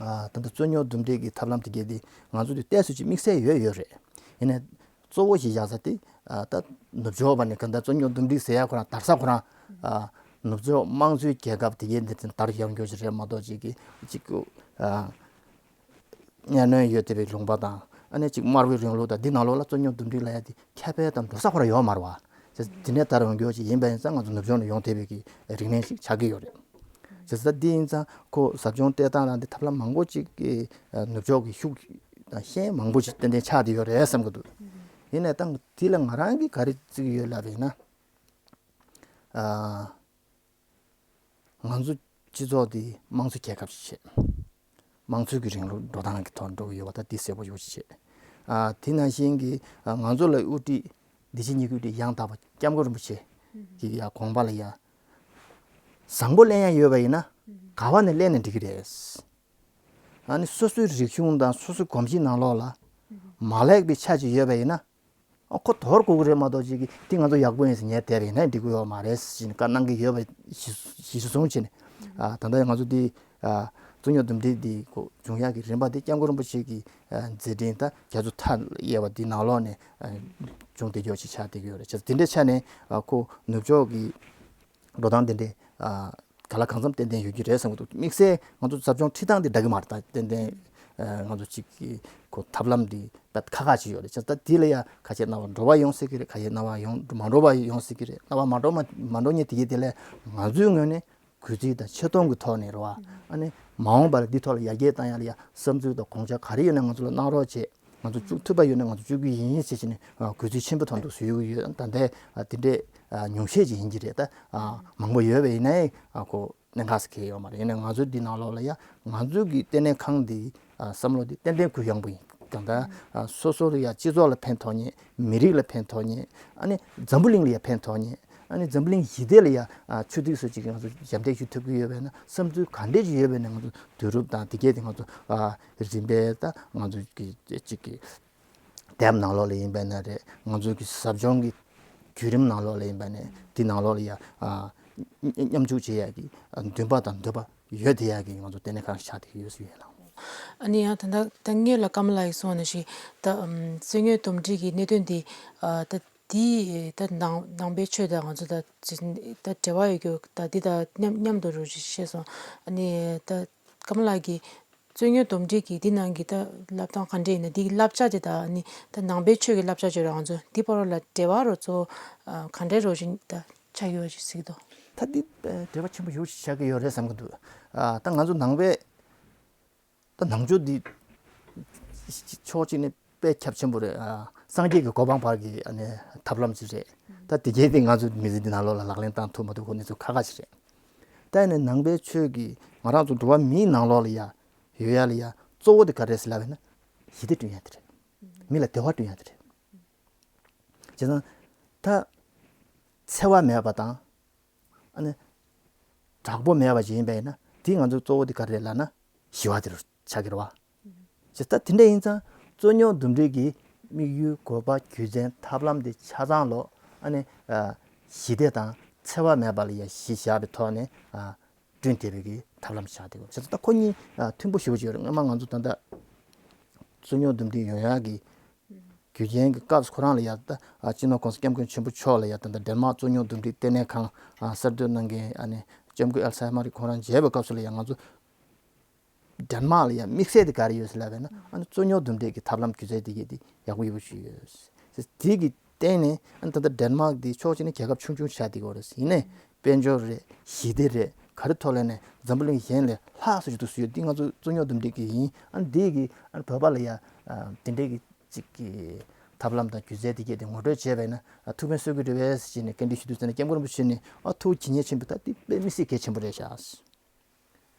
ཨ། ད་ལྟ་རྩོད་རྙོག་འདུམ་འགྲིག་གི་ཐབས་ལམ་དེ་གས་དེ་ང་ཚོ་དེ་ཏོག་ཙམ་ཅིག་དམིགས་བསལ་ཡོད་ཡོད་རེད། ཡིན་ནའི་གཙོ་བོ་ཞིག་བཞག་ས་དེ། ཨ། ད་ནུབ་ཕྱོགས་པ་ནས་གང་ལྟར་རྩོད་རྙོག་འདུམ་འགྲིག་ཟེར་ཡ་ཁོ་རང་དར་ས་ཁོ་རང་། ཨ། ནུབ་ཕྱོགས་དམངས་གཙོའི་རྒྱལ་ཁབ་དེ་གས་འདི་དེ་དར་ཡོང་རྒྱུ་ཞིག་རེད་མ་གཏོགས། ཅིག་གི་ཅིག་གི། ཨ། གཉའ་གནོན་ཡོད་བསྡད་པའི་ལུང་པ་དང་། ཨ་ནི་ཅིག་དམར་པོའི་རིང་ལུགས་དང་འདི་ནང་ལོགས་ལ་རྩོད་རྙོག་འདུམ་འགྲིག་ལབ་ཡ་དེ་ཁྱབ་སྤེལ་དང་འགྲོ་ས་ཁོ་རང་ཡོད་མ་རེད་བ། དེ་འདྲའི་ལྟར་འོང་རྒྱུ་ཅིག་ཡིན་པ་ཡིན་ཙང་ང་ཚོ་ནུབ་ཕྱོགས་ནས་ཡོང་བསྡད་པའི་གི་རིག་གནས་ཤིག་ཆགས་ཀྱི་ཡོད་རེད། བྱས་ཙང་འདི་ཡིན་ཙང་ཁོ་ཟབ་སྦྱོང་སྤྲད་སྟངས་ལ་འདི་ཐབས་ལམ་མང་པོ་ཅིག་གི་ནུབ་ཕྱོགས་ཀྱི་ཤུགས་དང་ཤན་མང་པོ་ཅིག་ཏན་ཏན་ཆགས་བསྡད་ཡོད་རེད་བསམ་གྱི་འདུག་ཡིན་ནའི་ད་འདི་ལ་ང་རང་གིས་ག་རེ་བརྩི་གི་ཡོད་ལབ་པ་ཡིན་ན། ཨ། ང་ཚོ་སྤྱི་ཚོགས་འདི་དམངས་གཙོ་རྒྱལ་ཁབ་ཅིག་བྱས། དམངས་གཙོའི་གི་རིང་ལུགས་འགྲོ་སྟངས་ཀྱི་ཐོག་འགྲོ་གི་ཡོད་པ་ད་འདི་གསལ་པོ་ཡོད་ཅིག་བྱས། ཨ། དེ་ནང་བཞིན་གྱི་ཨ་ང་ཚོ་ལ་དབུ་ཁྲིད་འདི་ཕྱི་གཉིས་ཀྱི་དབུ་ཁྲིད་ཡང་དག་པ་སྐྱབས་མགོན་རིན་པོ་ཆེ་གི་ཡ་དགོངས་པ་ལ་ཡ་བཟང་པོ་ལེན་ཡ་ཡོད་པ་ཡིན་ན་ག་བ་ནས་ལེན་ན་འགྲིག་གི་རེད། ཨ་ནི་སོ་སོའི་རིག་གཞུང་དང་སོ་སོའི་གོམས་གཤིས་ནང་ལོགས་ལ་མ་ལེགས་པའི་ཆ་ཅིག་ཡོད་པ་ཡིན་ན། ཨ་ཁོ་དོར་དགོས་ཀྱི་རེད་མ་གཏོགས་ཅིག་གིས་འདི་ང་ཚོ་ཡག་པོ་ཡིན་ཟེར་ཉན་བསྡད་པ་ཡིན་ན་འགྲིག་གི་ཡོད་མ་རེད་ཟེར་ནས་བཀའ་གནང་གི་ཡོད་པ་གཞི་གཞི་བཟུང་བྱས་ནས། ཨ་ད་ལྟ་ང་ཚོ་འདི་ཨ་རྩོད་རྙོག་འདུམ་འགྲིག་འདི་ཁོ་འབྱུང་ཡག་གི་རིམ་པ་འདི་སྐྱབས་མགོན་རིན་པོ་ཆེ་གི་ཨ་མཛད་འཕྲིན་དང་རྒྱ་མཚོ་མཐའ་ཡས་པ་འདི་ནང་ལོགས་ནས་ཨ་བྱུང་བསྡད་ཀྱི་ཡོད་ཅིག་ཆགས་བསྡད་ཀྱི་ཡོད་རེད། བྱས་ཙང་འདི་འདྲའི་ཆ་ནས་ཨ་ཁོ་ནུབ་ཕྱོགས་ཀྱི་འགྲོ་སྟངས་འདི་འདྲའི་ཨ་ག་ལ་གང་འཚམ་ཏན་ཏན་ཡོད་ཀྱི་རེད་བསམ་གྱི་འདུག་དམིགས་བསལ་ང་ཚོ་ཟབ་སྦྱོང་ཁྲིད་སྟངས་འདི་འདྲ་གི་མ་རེད། ད་ཏན་ཏན་ཨ་ང་ཚོ་གཅིག་གི་ཁོ་ཐབས་ལམ་འདི་ད་ཁག་ཁག་ཅིག་ཡོད་རེད། བྱས་ཙང་ད་འདི་ལ་ཡ་ཁ་ཤས་རྣ་བ་འགྲོ་བ་ཡོང་སྲིད་ཀྱི་རེད། ཁ་ཤས་རྣ་བ་ཡོང་མ་འགྲོ་བ་ཡོང་སྲིད་ཀྱི་རེད། རྣ་བ་མ་འགྲོ་མ་མ་འགྲོ་མཁན་དེ་གའི་དེ་ལས་ང་ཚོའི་ངོས་ནས་གུས་བརྩི་དང་ཆེ་མཐོང་གི་ཐོག་ནས་རེད་བ། ཨ་ནི་མ་འོངས་པ་ལ་འདི་ཐོག་ལ་ཡར་རྒྱས་བཏང་ཡ་ལ་ཡ་བསམ་ཚུལ་དང་དགོངས་འཆར་ག་རེ་ཡོད་ན་ང་ཚོ་ལ་གནང་རོགས་བྱེད། ང་ཚོ་བཅུག་ཐུབ་པ་ཡོད་ན་ང་ཚོ་བཅུག་གི་ཡིན་ཞེས་བྱས་ནས་ཨ་གུས་བརྩི་ཆེན་པོའི་ཐོག་ཏུ་ཞུ་གི་ཡོད། ད་ལྟའི་ཨ་དེ་འདྲའི་ཨ་ཉུང་ཤས་ཅིག་ཡིན་གྱི་རེད། ད་ཨ་མང་པོ་ཡོད་པ་ཡིན་ནའི་ཨ་ཁོ་གནད་འགག་ཟེར་མཁན་ཡོད་མ་རེད། ཡིན་ནའི་ང་ཚོའི་འདི་ནང་ལོགས་ལ་ཡ་ང་ཚོའི་གི་ལྟེ་གནས་ཁང་འདི་ཨ་བསམ་བློ་འདི་ཏན་ཏན་གུ་ཡངས་པོ་ཡིན། གང་ལྟར་ཨ་སོ་སོ་ལ་ཡ་སྤྱི་ཚོགས་ལ་ཕན་ཐོགས་མཁན། མི་རིགས་ལ་ཕན་ཐོགས་མཁན། ཨ་ནི་འཛམ་བུ་གླིང་ལ་ཡ་ཕན་ཐོགས་མཁན། ཨ་ནི་འཛམ་བུ་གླིང་ཞི་བདེ་ལ་ཡ་ཨ་ཆུ་ཐིགས་སུ་ཅིག་ང་ཚོ་ཞབས་འདེགས་ཞུ་ཐུབ་ཀྱི་ཡོད་པས་ན། བསམ་ཚུལ་ག་འདྲས་ཅིག་ཡོད་པས་ན་ང་ཚོ་བསྡུ་རུབ་དང་དེ་གས་དེ་ང་ཚོ་ཨ་རིམ་པས་ད་ང་ཚོ་གི་ཅིག་གི་དེབ་ནང་ལོགས་ལ་ཡིན་པ་ན་རེད། ང་ཚོ་གི་ཟབ་སྦྱོང་གི་བརྒྱུད་རིམ་ནང་ལོགས་ལ་ཡིན་པ་ནས་འདི་ནང་ལོགས་ལ་ཡ་ཨ་མཉམ་ཞུགས་བྱེད་ཡག་གི་འདུན་པ་དང་འདོད་པ་ཡོད་དེ་ཡག་གི་ང་ཚོ་ལྟེ་གནས་ཁང་ཆགས་བསྡད་ཀྱི་ཡོད་ཟེར་ཡོད་ལ། ཨ་ནི་ཡང་ད་ལྟ་ད་སྔོན་ལ་ཀམ་ལགས་ཀྱིས་གསུངས་ནང་བཞིན་ད་རྩོད་རྙོག་འདུམ་འགྲིག་གི་གནད་དོན་འདི་ད་འདི་ད་ནང་ནང་པའི་ཆོས་དང་ང་ཚོ་ད་ད་འབྲེལ་བ་ཡོད་རྒྱུ་ད་འདི་ད་མཉམ་མཉམ་དུ་རུ་བཤད་སོང་། ཨ་ནི་ད་ཀམ་ལགས་ཀྱིས་རྩོད་རྙོག་འདུམ་འགྲིག་གི་འདི་ནང་གི་ད་བསླབ་སྟངས་ག་འདྲ་ཡིན་ན། འདི་གི་བསླབ་བྱ་དེ་དང་ཨ་ནི་ད་ནང་པའི་ཆོས་ཀྱི་བསླབ་བྱ་བརྗོད་ར་ང་ཚོ་འདི་བར་ལ་འབྲེལ་བ་རོ་གཙོ་བོ་ག་འདྲའི་རོ་བཞིན་ད་ཆགས་ཡོད་ཅིག་གཟིགས་དོ། ད་འདི་འབྲེལ་བ་ཆེན་པོ་ཡོད་ཅིག་ཆགས་ཀྱི་ཡོད་རེད་བསམ་གྱི་འདུག་ཨ་ད་ང་ཚོ་ནང་པའི་ད་ནང་ཆོས་འདི་ཕྱོགས་གཅིག་ནས་དཔེ་ཁྱབ་ཆེན་པོ་རེད། ཨ་སངས་རྒྱས་ཀྱི་གོ་འཕང་བར་གྱི་ཨ་ནི་ཐབས་ལམ་ཅིག་རེད། ད་དེ་གའི་དེ་ང་ཚོ་མི་ཚེ་འདི་ནང་ལོགས་ལ་ལག་ལེན་བསྟར་ཐུབ་མ་ཐུབ་ཁོ་གནས་ཚུལ་ཁག་ཁག་ཅིག་རེད། ད་ཡིན་ནའི་ནང་པའི་ཆོས་ཀྱི་ང་རང་ཚོ་འགྲོ་བ་མིའི་ནང་ལོགས་ལ་ཡ་ཡོད་ཡ་ལ་ཡ་གཙོ་བོ་དེ་ག་རེ་རེད་ཟེར་ལབ་པ་ཡིན་ན་ཞི་བདེ་བསྐྲུན་ཡ་དེ་རེད། མི་ལ་བདེ་བ་བསྐྲུན་ཡ་དེ་རེད། བྱས་ཙང་ད་འཚེ་བ་མེད་པ་དང་། ཨ་ནི་དྲག་པོ་མེད་པ་ཅིག་ཡིན་པས་ན་དེ་ང་ཚོའི་གཙོ་བོ་དེ་ག་རེ་རེད་ལབ་ན་ཞི་བ་དེ་རུ་ཆགས་ཀྱི་རེད་བ། བྱས་ཙང་དེ་འདྲ་ཡིན་ཙང་རྩོད་རྙོག་འདུམ་འགྲིག་གི་དམིགས་ཡུལ་དགོས་པ་རྒྱུ་མཚན་ཐབས་ལམ་དེ་ཆ་ཚང་ལོ། ཨ་ནི་ཨ་ཞི་བདེ་དང་འཚེ་བ་མེད་པ་ལ་ཡ་གཞི་བཞག་པའི་ཐོག་ནས་ཨ་བསྐྲུན་བསྡད་པའི་གི་ཐབས་ལམ་ཆགས་བསྡད་ཡོད། བྱས་ཙང་ད་ཁོ་གཉིས་ཨ་མཐུན་པོ་ཞེ་པོ་ཅིག་ཡོད་རེད། སྔོན་མ་ང་ཚོ་ད་ལྟ་རྩོད་རྙོག་འདུམ་འགྲིག་ཡོང་ཡག་གི་རྒྱུ་རྐྱེན་གྱི་སྐབས་སུ་ཁོ་རང་ལ་ཡ་ད་ཨ་སྤྱི་ནོར་༸གོང་ས་༸སྐྱབས་མགོན་ཆེན་པོ་མཆོག་ལ་ཡ་ད་ལྟ་ཌེན་མཱག་རྩོད་རྙོག་འདུམ་འགྲིག་ལྟེ་གནས་ཁང་ཨ་གསར་གཏོད་གནང་མཁན་ཨ་ནི་ལྕམ་སྐུ་ཨལ་སའི་མར་གྱིས་ཁོང་རང་མཇལ་བའི་སྐབས་སུ་ལ་ཡ་ང་ཚོ་ཌེན་མཱག་ལ་ཡ་དམིགས་བསལ་དེ་ག་རེ་ཡོད་ཟེར་ལབ་པས་ན་ཨ་ནི་རྩོད་རྙོག་འདུམ་འགྲིག་གི་ཐབས་ལམ་སྒྱུ་རྩལ་དེ་གས་དེ་ཡག་པོ་ཡོད་པོ་ཞིག་ཡོད། དེ་གི་སྟེང་ནས་ཨ་ནི་ད་ལྟ་ཌེན་མཱག་འདི་ཕྱོགས་གཅིག་ནས་རྒྱལ་ཁབ་ཆུང་ཆུང་ཆགས་བསྡད་ཡོད་རེད། ཡིན་ནའི་དཔལ་འབྱོར་རེད། ཞི་བདེ་རེད། ག་རེ་ཐོག་ལ་ནས་འཛམ་བུ་གླིང་གཞན་ལས་ལྷག་སུ་ཞིག་ཏུ་བཟོས་ཡོད། འདི་ང་ཚོ་རྩོད་རྙོག་འདུམ་འགྲིག་གི་ཡིན། ཨ་ནི་འདི་གི་ཨ་ནི་བོད་པ་ལ་ཡ་ཨ་དེ་འདྲའི་གི་ཅིག་གི་ཐབས་ལམ་དང་སྒྱུ་རྩལ་དེ་གས་དེ་ངོ་སྤྲོད་བྱས་པས་ན་ཨ་ཐུགས་ཕན་གསོས་ཀྱི་རེད་པས་ཟེར་ནས་བཀའ་འདྲི་ཞུ་དུས་ཙམ་ནས་སྐྱབས་མགོན་རིན་པོ་ཆེ་ནས་ཨ་ཐུགས་མཁྱེན་ཉེས་ཆེན་པོ། ད་འདི་དཔེ་མི་སྲིད་གལ་ཆེན་པོ་རེད་ཤག་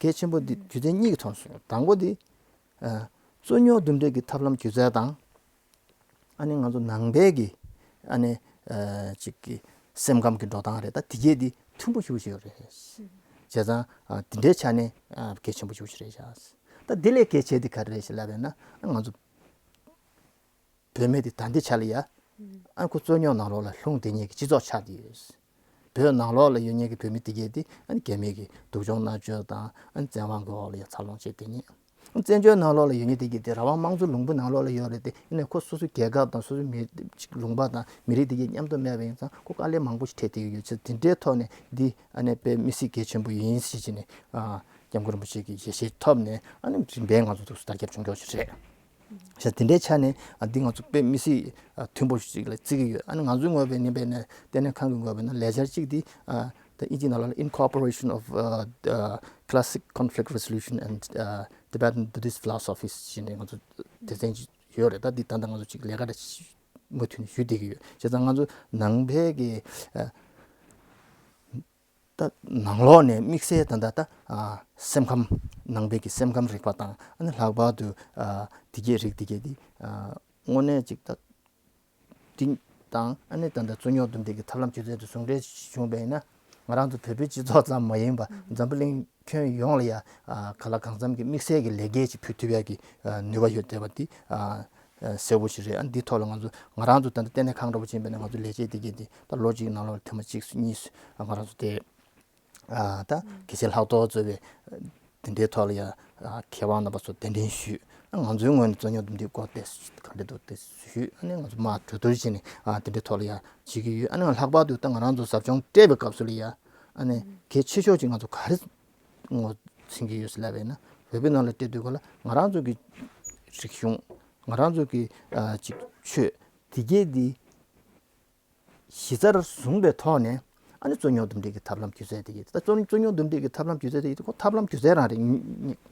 གལ་ཆེན་པོ་འདི་རྒྱུ་མཚན་གཉིས་ཀྱི་ཐོག་ནས་གསུངས་ཡོད། དང་པོ་འདི་ཨ་རྩོད་རྙོག་འདུམ་འགྲིག་གི་ཐབས་ལམ་སྒྱུ་རྩལ་དང་། ཨ་ནི་ང་ཚོ་ནང་པའི་གི་ཨ་ནི་ཨ་ཅིག་གི་སེམས་ཁམས་ཀྱི་འགྲོ་སྟངས་རེད། ད་དེ་གས་འདི་མཐུན་པོ་ཞེ་པོ་ཅིག་ཡོད་རེད། བྱས་ཙང་ཨ་དེ་འདྲའི་ཆ་ནས་ཨ་གལ་ཆེན་པོ་ཞེ་པོ་ཅིག་རེད་ཤག་ད་དེ་ལས་གལ་ཆེ་དེ་ག་རེ་རེད་ཞེས་ལབ་པས་ན་ང་ཚོ་བོད་མི་དེ་ད་ལྟའི་ཆ་ལ་ཡ། ཨ་ཁོ་རྩོད་རྙོག་ནང་ལོགས་ལ་ལྷུང་བསྡད་མཁན་གྱི་སྤྱི་ཚོགས་ཆགས་བསྡད་ཡོད། བོད་ནང་ལོགས་ལ་ཡོད་མཁན་གྱི་བོད་མི་དེ་གས་དེ་ཨ་ནི་རྒྱ་མི་གི་སྡུག་སྦྱོང་མནར་གཅོད་དང་ཨ་ནི་བཙན་དབང་གི་འོག་ལ་ཡ་འཚར་ལོངས་བྱས་བསྡད་མཁན། བཙན་བྱོལ་ནང་ལོགས་ལ་ཡོད་མཁན་དེ་གས་དེ་རང་དབང་དམངས་གཙོའི་ལུང་པ་ནང་ལོགས་ལ་ཡོད་རེད་དེ། ཡིན་ནའི་ཁོ་སོ་སོའི་རྒྱལ་ཁབ་དང་སོ་སོའི་མི་ལུང་པ་དང་མི་རིགས་དེ་གས་མཉམ་དུ་མེད་པ་ཡིན་ཙང་ཁོ་དཀའ་ལས་མང་པོ་ཞིག་འཕྲད་བསྡད་ཀྱི་ཡོད་ཚེ། དེ་འདྲའི་ཐོག་ནས་འདི་ཨ་ནི་དཔེ་མི་སྲིད་གལ་ཆེན་པོ་ཡིན་ཞེས་བྱས་ནས་ཨ་ སྐྱབས་མགོན་རིན་པོ་ཆེ་གི་ཞལ་བཞེས་ཐོབ་ནས་ཨ་ནི་རིམ་པས་ང་ཚོ་ཐུགས་སུ་དར་ཁྱབ་བྱུང་ཀྱོག་ཞིག་རེད། ཞེས་དེ་འདྲའི་ཆ་ནས་ཨ་འདི་ང་ཚོ་དཔེ་མི་སྲིད་ཨ་མཐུན་པོ་ཞིག་ལ་བརྩི་གི་ཡོད། ཨ་ནི་ང་ཚོའི་ངོས་ནས་ཡིན་པས་ན་ལྟེ་གནས་ཁང་གི་ངོས་ནས་ལས་འཆར་གཅིག་འདི་ཨ་ད་ཨིན་ཇིའི་ནང་ལོགས་ལ་Incorporation of uh, uh, Classic Conflict Resolution and uh, Tibetan Buddhist Philosophies ཞེས་ནས་ང་ཚོ་སྡེ་ཚན་གཅིག་ཡོད་རེད། ད་འདི་ད་ལྟ་ང་ཚོ་གཅིག་ལས་ཀ་འདྲ་མུ་མཐུད་ནས་ཞུ་བསྡད་ཀྱི་ཡོད། བྱས་ཙང་ང་ཚོ་ནང་པའི་གི་ཨ་ད་ནང་ལོགས་ནས་དམིགས་བསལ་ད་ལྟ་ད་ཨ་སེམས་ཁམས་ནང་པའི་གི་སེམས་ཁམས་རིག་པ་དང་ཨ་ནི་ལྷག་པར་དུ་ཨ་དེ་གས་རིགས་དེ་གས་དེ་ཨ་དངོས་གནས་ཅིག་ད་དེ་དང་ཨ་ནི་ད་ལྟ་རྩོད་རྙོག་འདུམ་འགྲིག་གི་ཐབས་ལམ་སྤྱོད་ཚུལ་དེ་ཟུང་འབྲེལ་བྱུང་བས་ན་ང་རང་ཚོ་བོད་པའི་སྤྱི་ཚོགས་ཙམ་མ་ཡིན་པ་འཛམ་བུ་གླིང་ཁྱོན་ཡོངས་ལ་ཡ་ཨ་གང་ལ་གང་འཚམ་གྱི་དམིགས་བསལ་གྱི་ལེགས་སྐྱེས་ཅིག་ཕུལ་ཐུབ་ཡ་གི་ཨ་ནུས་པ་ཡོད་བསྡད་པ་དེ་ཨ་གསལ་པོ་ཞིག་རེད། ཨ་འདི་ཐོག་ལ་ང་ཚོ་ང་རང་ཚོ་ད་ལྟ་ལྟེ་གནས་ཁང་འདྲ་པོ་ཕྱིན་པས་ན་ང་ཚོ་ལས་བྱེད་དེ་གས་དེ་ད་ལོ་གཅིག་ནང་ལོགས་ལ་ཐེངས་མ་གཅིག་གཉིས་ང་རང་ཚོ་དེ་ཨ་ད་གལ་ཆེ་ལྷག་ཏོག་གཙོས་པའི་དེ་འདྲའི་ཐོག་ལ་ཡ་ཨ་མཁས་དབང་རྣམ་པ་ཚོ་གདན་འདྲེན་ཞུས། ཨ་ང་ཚོའི་ངོས་ནས་རྩོད་རྙོག་འདུམ་འགྲིག་སྐོར་དེ་ག་འདྲ་འདུག་དེ་ཞུས། ཨ་ནི་ང་ཚོ་མར་གྲོས་བསྡུར་བྱས་ནས་ཨ་དེ་འདྲའི་ཐོག་ལ་ཡ་བྱེད་ཀྱི་ཡོད། ཨ་ནི་ལྷག་པར་དུ་ད་ང་རང་ཚོ་ཟབ་སྦྱོང་སྤྲད་པའི་སྐབས་སུ་ལ་ཡ་ཨ་ནི་གལ་ཆེ་ཤོས་ཅིག་ང་ཚོ་ག་རེ་ངོས་འཛིན་གྱི་ཡོད་ཟེར་ལབ་པས་ན་བོད་པའི་ནང་ལ་སྤྲད་དུས་ག་ལ་ང་རང་ཚོ་གི་རིག་གཞུང་ང་རང་ཚོ་གི་ཨ་ཅིག་ཆོས་དེ་གས་དེ་གཞི་རྩར་བཟུང་པའི་ཐོག་ནས་ཨ་ནི་རྩོད་རྙོག་འདུམ་འགྲིག་གི་ཐབས་ལམ་སྒྱུ་རྩལ་དེ་ཡིན། ད་རྩོད་རྩོད་རྙོག་འདུམ་འགྲིག་གི་ཐབས་ལམ་སྒྱུ་རྩལ་དེ་ཡིན་ཁོ་ཐབས་ལམ་སྒྱུ་རྩལ་རང་རེད།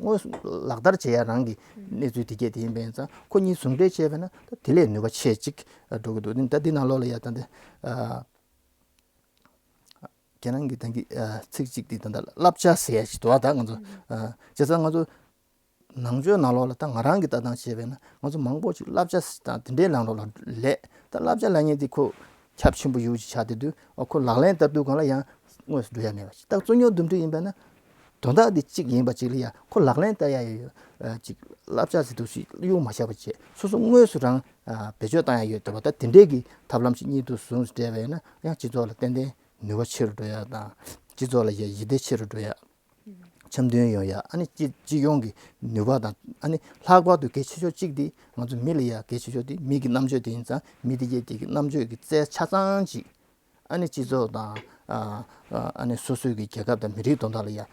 དངོས་སུ་ལག་བསྟར་བྱེད་ཡ་རང་གི་གནས་ཚུལ་དེ་གས་དེ་ཡིན་པ་ཡིན་ཙང་ཁོ་གཉིས་ཟུང་འབྲེལ་བྱས་པས་ན་ད་དེ་ལས་ནུས་པ་ཆེ་ཅིག་འགྲོ་གི་འདུག་ད་འདི་ནང་ལོགས་ལ་ཡ་ད་འདི་ཨ་ཁྱེད་རང་གི་ད་གི་ཨ་ཚིག་གཅིག་དེ་ད་ད་བསླབ་བྱ་ཟེར་ཡ་ཞིག་འདུག་ཨ་ད་ང་ཚོ་ཨ་བྱས་ཙང་ང་ཚོ། ནང་ཆོས་ནང་ལོགས་ལ་ད་ང་རང་གི་ལྟ་སྟངས་བྱས་པས་ན་ང་ཚོ་མང་པོ་ཅིག་བསླབ་བྱ་དང་དེ་འདྲའི་ནང་ལོགས་ལ་ལས་ད་བསླབ་བྱ་ལབ་མཁན་དེ་ཁོ་ཁྱབ་ཆེན་པོ་ཡོད་ཅིག་ཆགས་བསྡད་དུས་ཨོ་ཁོ་ལག་ལེན་བསྟར་དུས་གང་ལ་ཡང་དངོས་སུ་འགྲོ་ཡ་མེད་པ་ཅིག་ད་རྩོད་རྙོག་འདུམ་འགྲིག་ཡིན་པས་ན་དོན་དག་དེ་གཅིག་ཡིན་པ་ཅིག་ལ་ཡང་ཁོ་ལག་ལེན་བསྟར་ཡ་ཡོད་ཅིག་བསླབ་བྱ་ཟེར་དུས་ཤིག་གཡུག་མ་བཞག་པ་བྱས་སོ་སོ་དངོས་སུ་རང་བེད་སྤྱོད་བཏང་ཡ་ཡོད་འདུག་པ། ད་དེ་འདྲའི་གི་ཐབས་ལམ་ཞིག་གཉིས་དུ་བཟུང་སྤྲད་པས་ན་ཡང་སྤྱི་ཚོགས་ལ་ཏན་ཏན་ནུས་པ་ཆེ་རུ་འགྲོ་ཡ་དང་སྤྱི་ཚོགས་ལ་ཡ་ཞི་བདེ་ཆེ་རུ་འགྲོ་ཡ། འཆམ་མཐུན་ཡོང་ཡ་ཨ་ནི་སྤྱི་སྤྱི་ཡོངས་ཀྱི་ནུས་པ་དང་ཨ་ནི་ལྷག་པར་དུ་གལ་ཆེ་ཤོས་གཅིག་དེ་ང་ཚོ་མི་ལ་ཡ་གལ་ཆེ་ཤོས་དེ་མི་གི་རྣམ་དཔྱོད་དེ་ཡིན་ཙང་མི་དེ་གས་དེ་གི་རྣམ་དཔྱོད་ཀྱི་རྩལ་ཆ་ཚང་ཅིག་ཨ་ནི་སྤྱི་ཚོགས་དང་ཨ་ཨ་ནི་སོ་སོའི་གི་རྒྱལ་ཁབ་དང་མི་རིགས་དོན་དག་ལ་ཡ་ཨ་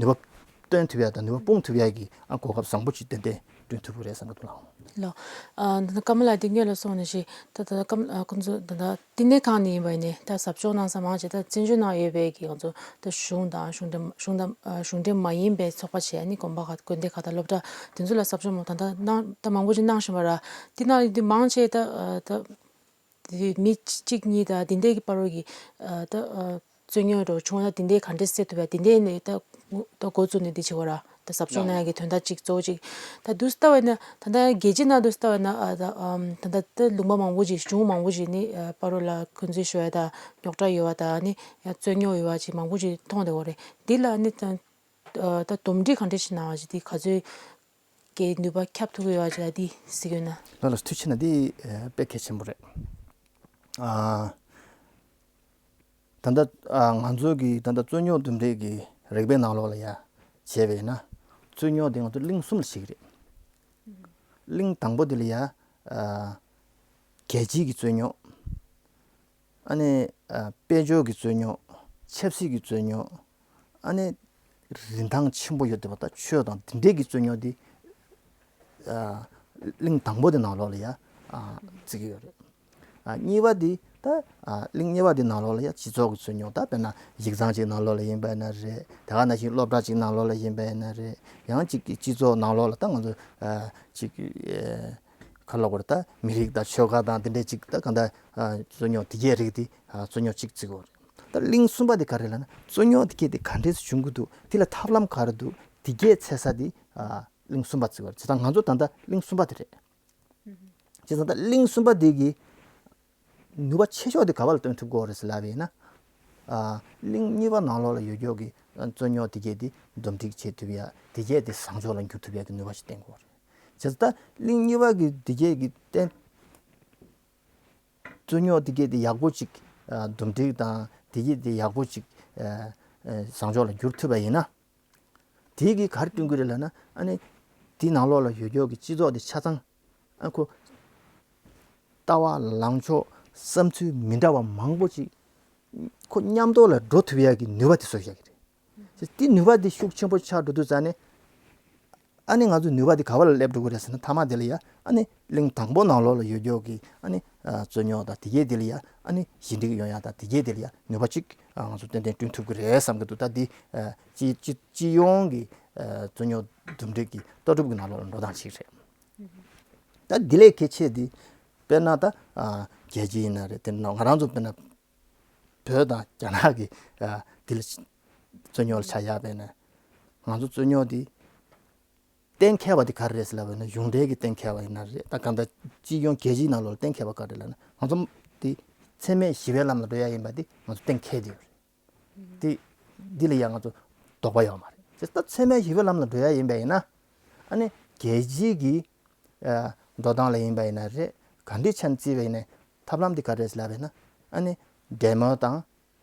ནུས་པ་བཏོན་ཐུབ་ཡ་དང་ནུས་པ་སྤུངས་ཐུབ་ཡ་གི་ཨ་གོ་སྐབས་བཟང་པོ་ཅིག་ཏན་ཏན་བསྐྲུན་ཐུབ་ཀྱི་རེད་བསམ་གྱི་འདུག་ལགས། ལོ། ཨ་ད་ལྟ་ཀརྨ་ལགས་འདི་སྔོན་ལ་སོང་ནས་ཤི་ད་ད་ཀརྨ་ཨ་ཁོང་ཚོ་ད་ལྟ་བསྟི་གནས་ཁང་ནས་ཡིན་པ་ཡིན་ནའི་ད་ཟབ་སྦྱོང་གནང་ས་མང་ཆེ་ད་བཙན་བྱོལ་ནང་ཡོད་པའི་གི་ང་ཚོ་ད་གཞུང་དང་གཞུང་འབྲེལ་གཞུང་དང་ཨ་གཞུང་འབྲེལ་མ་ཡིན་པའི་ཚོགས་པ་བྱས་ནི་དགོན་པ་ཁག་དགོན་སྡེ་ཁག་དང་སློབ་གྲྭ་དེ་ཚོ་ལ་ཟབ་སྦྱོང་མང་ད་ལྟ་གནང་ད་མང་པོ་ཅིག་གནང་བཞིན་པ་ར་དེ་ནང་ཡིན་དུས་མང་ཆེ་ད་ཨ་ད། དེ་མི་གཅིག་གཉིས་དང་དེ་འདྲའི་གི་བར་གྱི་ཨ་ད་ཨ་རྩོད་རྙོག་འདྲ་བྱུང་ན་དེ་འདྲའི་ག་འདྲས་སེལ་ཐུབ་ཡ་དེ་འདྲའི་ནས་ད་ད་འགོ་བཙུགས་ནས་དེ་བྱེད་དགོས་ར་ད་ཟབ་སྦྱོང་གནང་ཡ་གི་དོན་དག་གཅིག་གཙོ་བོ་གཅིག་ད་དུས་ལྟ་བས་ན་ད་ལྟ་རྒྱལ་སྤྱི་ནང་དུ་ལྟ་བས་ན་ཨ་ད་ཨམ་ད་ལྟ་ད་ལུང་པ་མང་པོ་ཅིག་གཞུང་མང་པོ་ཅིག་ནི་ཨ་སྤ་རོ་ལ་འཁོན་འཛིན་ཞུ་ཡ་ད་རྙོག་དྲ་ཡོད་པ་ད་ནི་ཡ་རྩོད་རྙོག་ཡོད་པ་ཅིག་མང་པོ་ཅིག་མཐོང་བསྡད་ཡོད་རེད། འདི་ལ་ནི་ད་ཨ་ད་འདུམ་འགྲིག་ག་འདྲས་ཤིག་གནང་བ་ཅིག་དེ་ག་ཚོད་ཀྱི་ནུས་པ་ཁྱབ་ཐུབ་ཀྱི་ཡོད་པ་ཅིག་ལ་འདི་གཟིགས་ཡོད་ན། ལགས་ལགས་ཐུགས་རྗེ་ཆེ་གནང་། འདི་ཨ་དཔེ་གལ་ཆེན་པོ་རེད། ཨ་ད་ལྟ་ཨ་ང་ཚོ་གི་ད་ལྟ་རྩོད་རྙོག་འདུམ་འགྲིག་གི་རིག་པའི་ནང་ལོགས་ལ་ཡ་བྱས་པས་ན་རྩོད་རྙོག་དེ་ང་ཚོ་གླིང་གསུམ་ལ་ཕྱེ་གི་རེད། གླིང་དང་པོ་དེ་ལ་ཡ་ཨ་རྒྱལ་སྤྱིའི་གི་རྩོད་རྙོག་ཨ་ནི་ཨ་དཔལ་འབྱོར་གྱི་རྩོད་རྙོག་ཆབ་སྲིད་ཀྱི་རྩོད་རྙོག་ཨ་ནི་རིན་ཐང་ཆེན་པོ་ཡོད་བསྡད་པ་དང་ཆོས་དང་དེ་འདྲའི་གི་རྩོད་རྙོག་འདི་ཨ་གླིང་དང་པོ་དེ་ནང་ལོགས་ལ་ཡ་ཨ་བརྩི་གི་ཡོད་རེད། ཨ་གཉིས་པ་དེ་ད་ཨ་གླིང་གཉིས་པ་དེ་ནང་ལོགས་ལ་ཡ་སྤྱི་ཚོགས་ཀྱི་རྩོད་རྙོག་ད་དཔེར་ན་ཡིག་ཚང་ཅིག་ནང་ལོགས་ལ་ཡིན་པ་ཡིན་ན་རེད། དེ་ག་ནང་བཞིན་སློབ་གྲྭ་ཅིག་ནང་ལོགས་ལ་ཡིན་པ་ཡིན་ན་རེད། ཡང་ཅིག་གི་སྤྱི་ཚོགས་ནང་ལོགས་ལ་ད་ང་ཚོ་ཨ་ཅིག་གི་ཨ། ག་ལབ་དགོས་རེད། ད་མི་རིགས་དང་ཆོལ་ཁ་དང་དེ་འདྲའི་ཅིག་ད་གང་ལྟར་ཨ་རྩོད་རྙོག་དེ་གས་རིགས་དེ་ཨ་རྩོད་རྙོག་གཅིག་བརྩི་དགོས་རེད། ད་གླིང་གསུམ་པ་དེ་ག་རེ་ལབ་ན་རྩོད་རྙོག་དེ་གས་དེ་ག་འདྲས་སེ་བྱུང་གི་འདུག་དེ་ལ་ཐབས་ལམ་ག་རེ་འདུག་དེ་གས་འཚོལ་ས་དེ་ཨ་གླིང་གསུམ་པ་བརྩི་དགོས་རེད། བྱས་ཙང་ང་ཚོ་ད་ལྟ་གླིང་གསུམ་པ་དེ་རེད། བྱས་ཙང་ད་གླིང་གསུམ་པ་དེ་གི་ནུས་པ་ཆེ་ཤོས་དེ་ག་པ་ལ་བཏོན་ཐུབ་ཀྱི་ཡོད་རེད་ཟེར་ལབ་པ་ཡིན་ན། ཨ་གླིང་གཉིས་པ་ནང་ལོགས་ལ་ཡོད་ཀྱོག་གི་རྩོད་རྙོག་དེ་གས་དེ་འདུམ་འགྲིག་བྱེད་ཐུབ་ཡ་དེ་གས་དེ་བཟང་ཕྱོགས་ལ་འགྱུར་ཐུབ་ཡ་གི་ནུས་པ་ཞིག་བསྟན་དགོས་རེད། བྱས་ཙང་ད་གླིང་གཉིས་པ་གི་དེ་གས་ཀྱི་བསྟན་རྩོད་རྙོག་དེ་གས་དེ་ཡག་པོ་ཅིག་ཨ་འདུམ་འགྲིག་དང་དེ་གས་དེ་ཡག་པོ་ཅིག་ཨ་ཨ་བཟང་ཕྱོགས་ལ་འགྱུར་ཐུབ་པ་ཡིན་ན། དེ་གིས་ག་རེ་སྟོན་གྱི་རེད་ལབ་ན་ཨ་ནི་དེ་ནང་ལོགས་ལ་ཡོད་ཀྱོག་གི་སྤྱི་ཚོགས་དེ་ཆ་ཚང་ཨ་ཁོ་ལྟ་བ་ལངས་ཕྱོགས་བསམ་ཚུལ་མི་འདྲ་བ་མང་པོ་ཅིག་ཁོ་མཉམ་དུ་ལ་འགྲོ་ཐུབ་ཡ་གི་ནུས་པ་དེ་བཟོ་བཞག་གི་རེད། དེ་ནུས་པ་དེ་ཤུགས་ཆེན་པོ་ཆགས་འགྲོ་དུས་ཙང་ནས། ཨ་ནི་ང་ཚོའི་ནུས་པ་དེ་ག་བ་ལ་སླེབས་འགྲོ་གི་རེད་ཟེར་ན། མཐའ་མ་དེ་ལ་ཡ་ཨ་ནི་གླིང་དང་པོ་ནང་ལོགས་ལ་ཡོད་རྒྱུ་གི་ཨ་ནི་རྩོད་རྙོག་དང་དེ་གས་དེ་ལ་ཡ་ཨ་ནི་ཞི་འགྲིག་ཡོང་ཡ་དང་དེ་གས་དེ་ལ་ཡ་ནུས་པ་གཅིག་ང་ཚོ་ཏན་ཏན་བསྐྲུན་ཐུབ་ཀྱི་རེད་བསམ་གྱི་འདུག་ད་འདི་སྤྱི་སྤྱི་སྤྱི་ཡོངས་ཀྱི་རྩོད་རྙོག་འདུམ་འགྲིག་གི་ལྟ་གྲུབ་ཀྱི་ནང་ལོགས་ལ་འགྲོ་སྟངས་ཤིག་རེད། ད་འདི་ལས་གལ་ཆེ་དེ་དཔེར་ན་ད་རྒྱལ་སྤྱི་ཡིན་ན་རེད། དེ་ནང་ང་རང་ཚོ་དཔེར་ན་བོད་དང་རྒྱ་ནག་གི་འདི་ལ་རྩོད་རྙོག་ལ་ཆ་བཞག་པས་ན། ང་ཚོ་རྩོད་རྙོག་འདི་གཏན་འཁེལ་བ་དེ་ག་རེ་རེད་ཟེར་ལབ་པ་ཡིན་ན། གཞུང་འབྲེལ་གྱི་གཏན་འཁེལ་བ་ཡིན་ན་རེད། ད་གང་ལྟར་སྤྱི་ཡོངས་རྒྱལ་སྤྱིའི་ནང་ལོགས་ལ་གཏན་འཁེལ་བ་ག་རེ་ལབ་ན། ང་ཚོ་དེ་འཚེ་མེད་ཞི་བའི་ལམ་ལ་འགྲོ་ཡ་ཡིན་པ་དེ་ང་ཚོ་གཏན་འཁེལ་དེ་ཡོད་རེད། དེ་འདི་ལ་ཡང་ང་ཚོ་དོགས་པ་ཡོད་མ་རེད། དེ་ལྟ་འཚེ་མེད་ཞི་བའི་ལམ་ལ་འགྲོ་ཡ་ཡིན་པ་ཡིན་ན། ཨ་ནི་རྒྱལ་སྤྱིའི་གི་འགྲོ་སྟངས་ལ་ཡིན་པ་ཡིན་ན་རེད། ག་འདྲའི་ཆ་ནས་བརྩིས་པ་ཡིན་ན་ཐབས་ལམ་དེ་ག་རེ་རེད་ལབ་པ་ཡིན་ན། ཨ་ནི་འབྲེལ་མོལ་དང་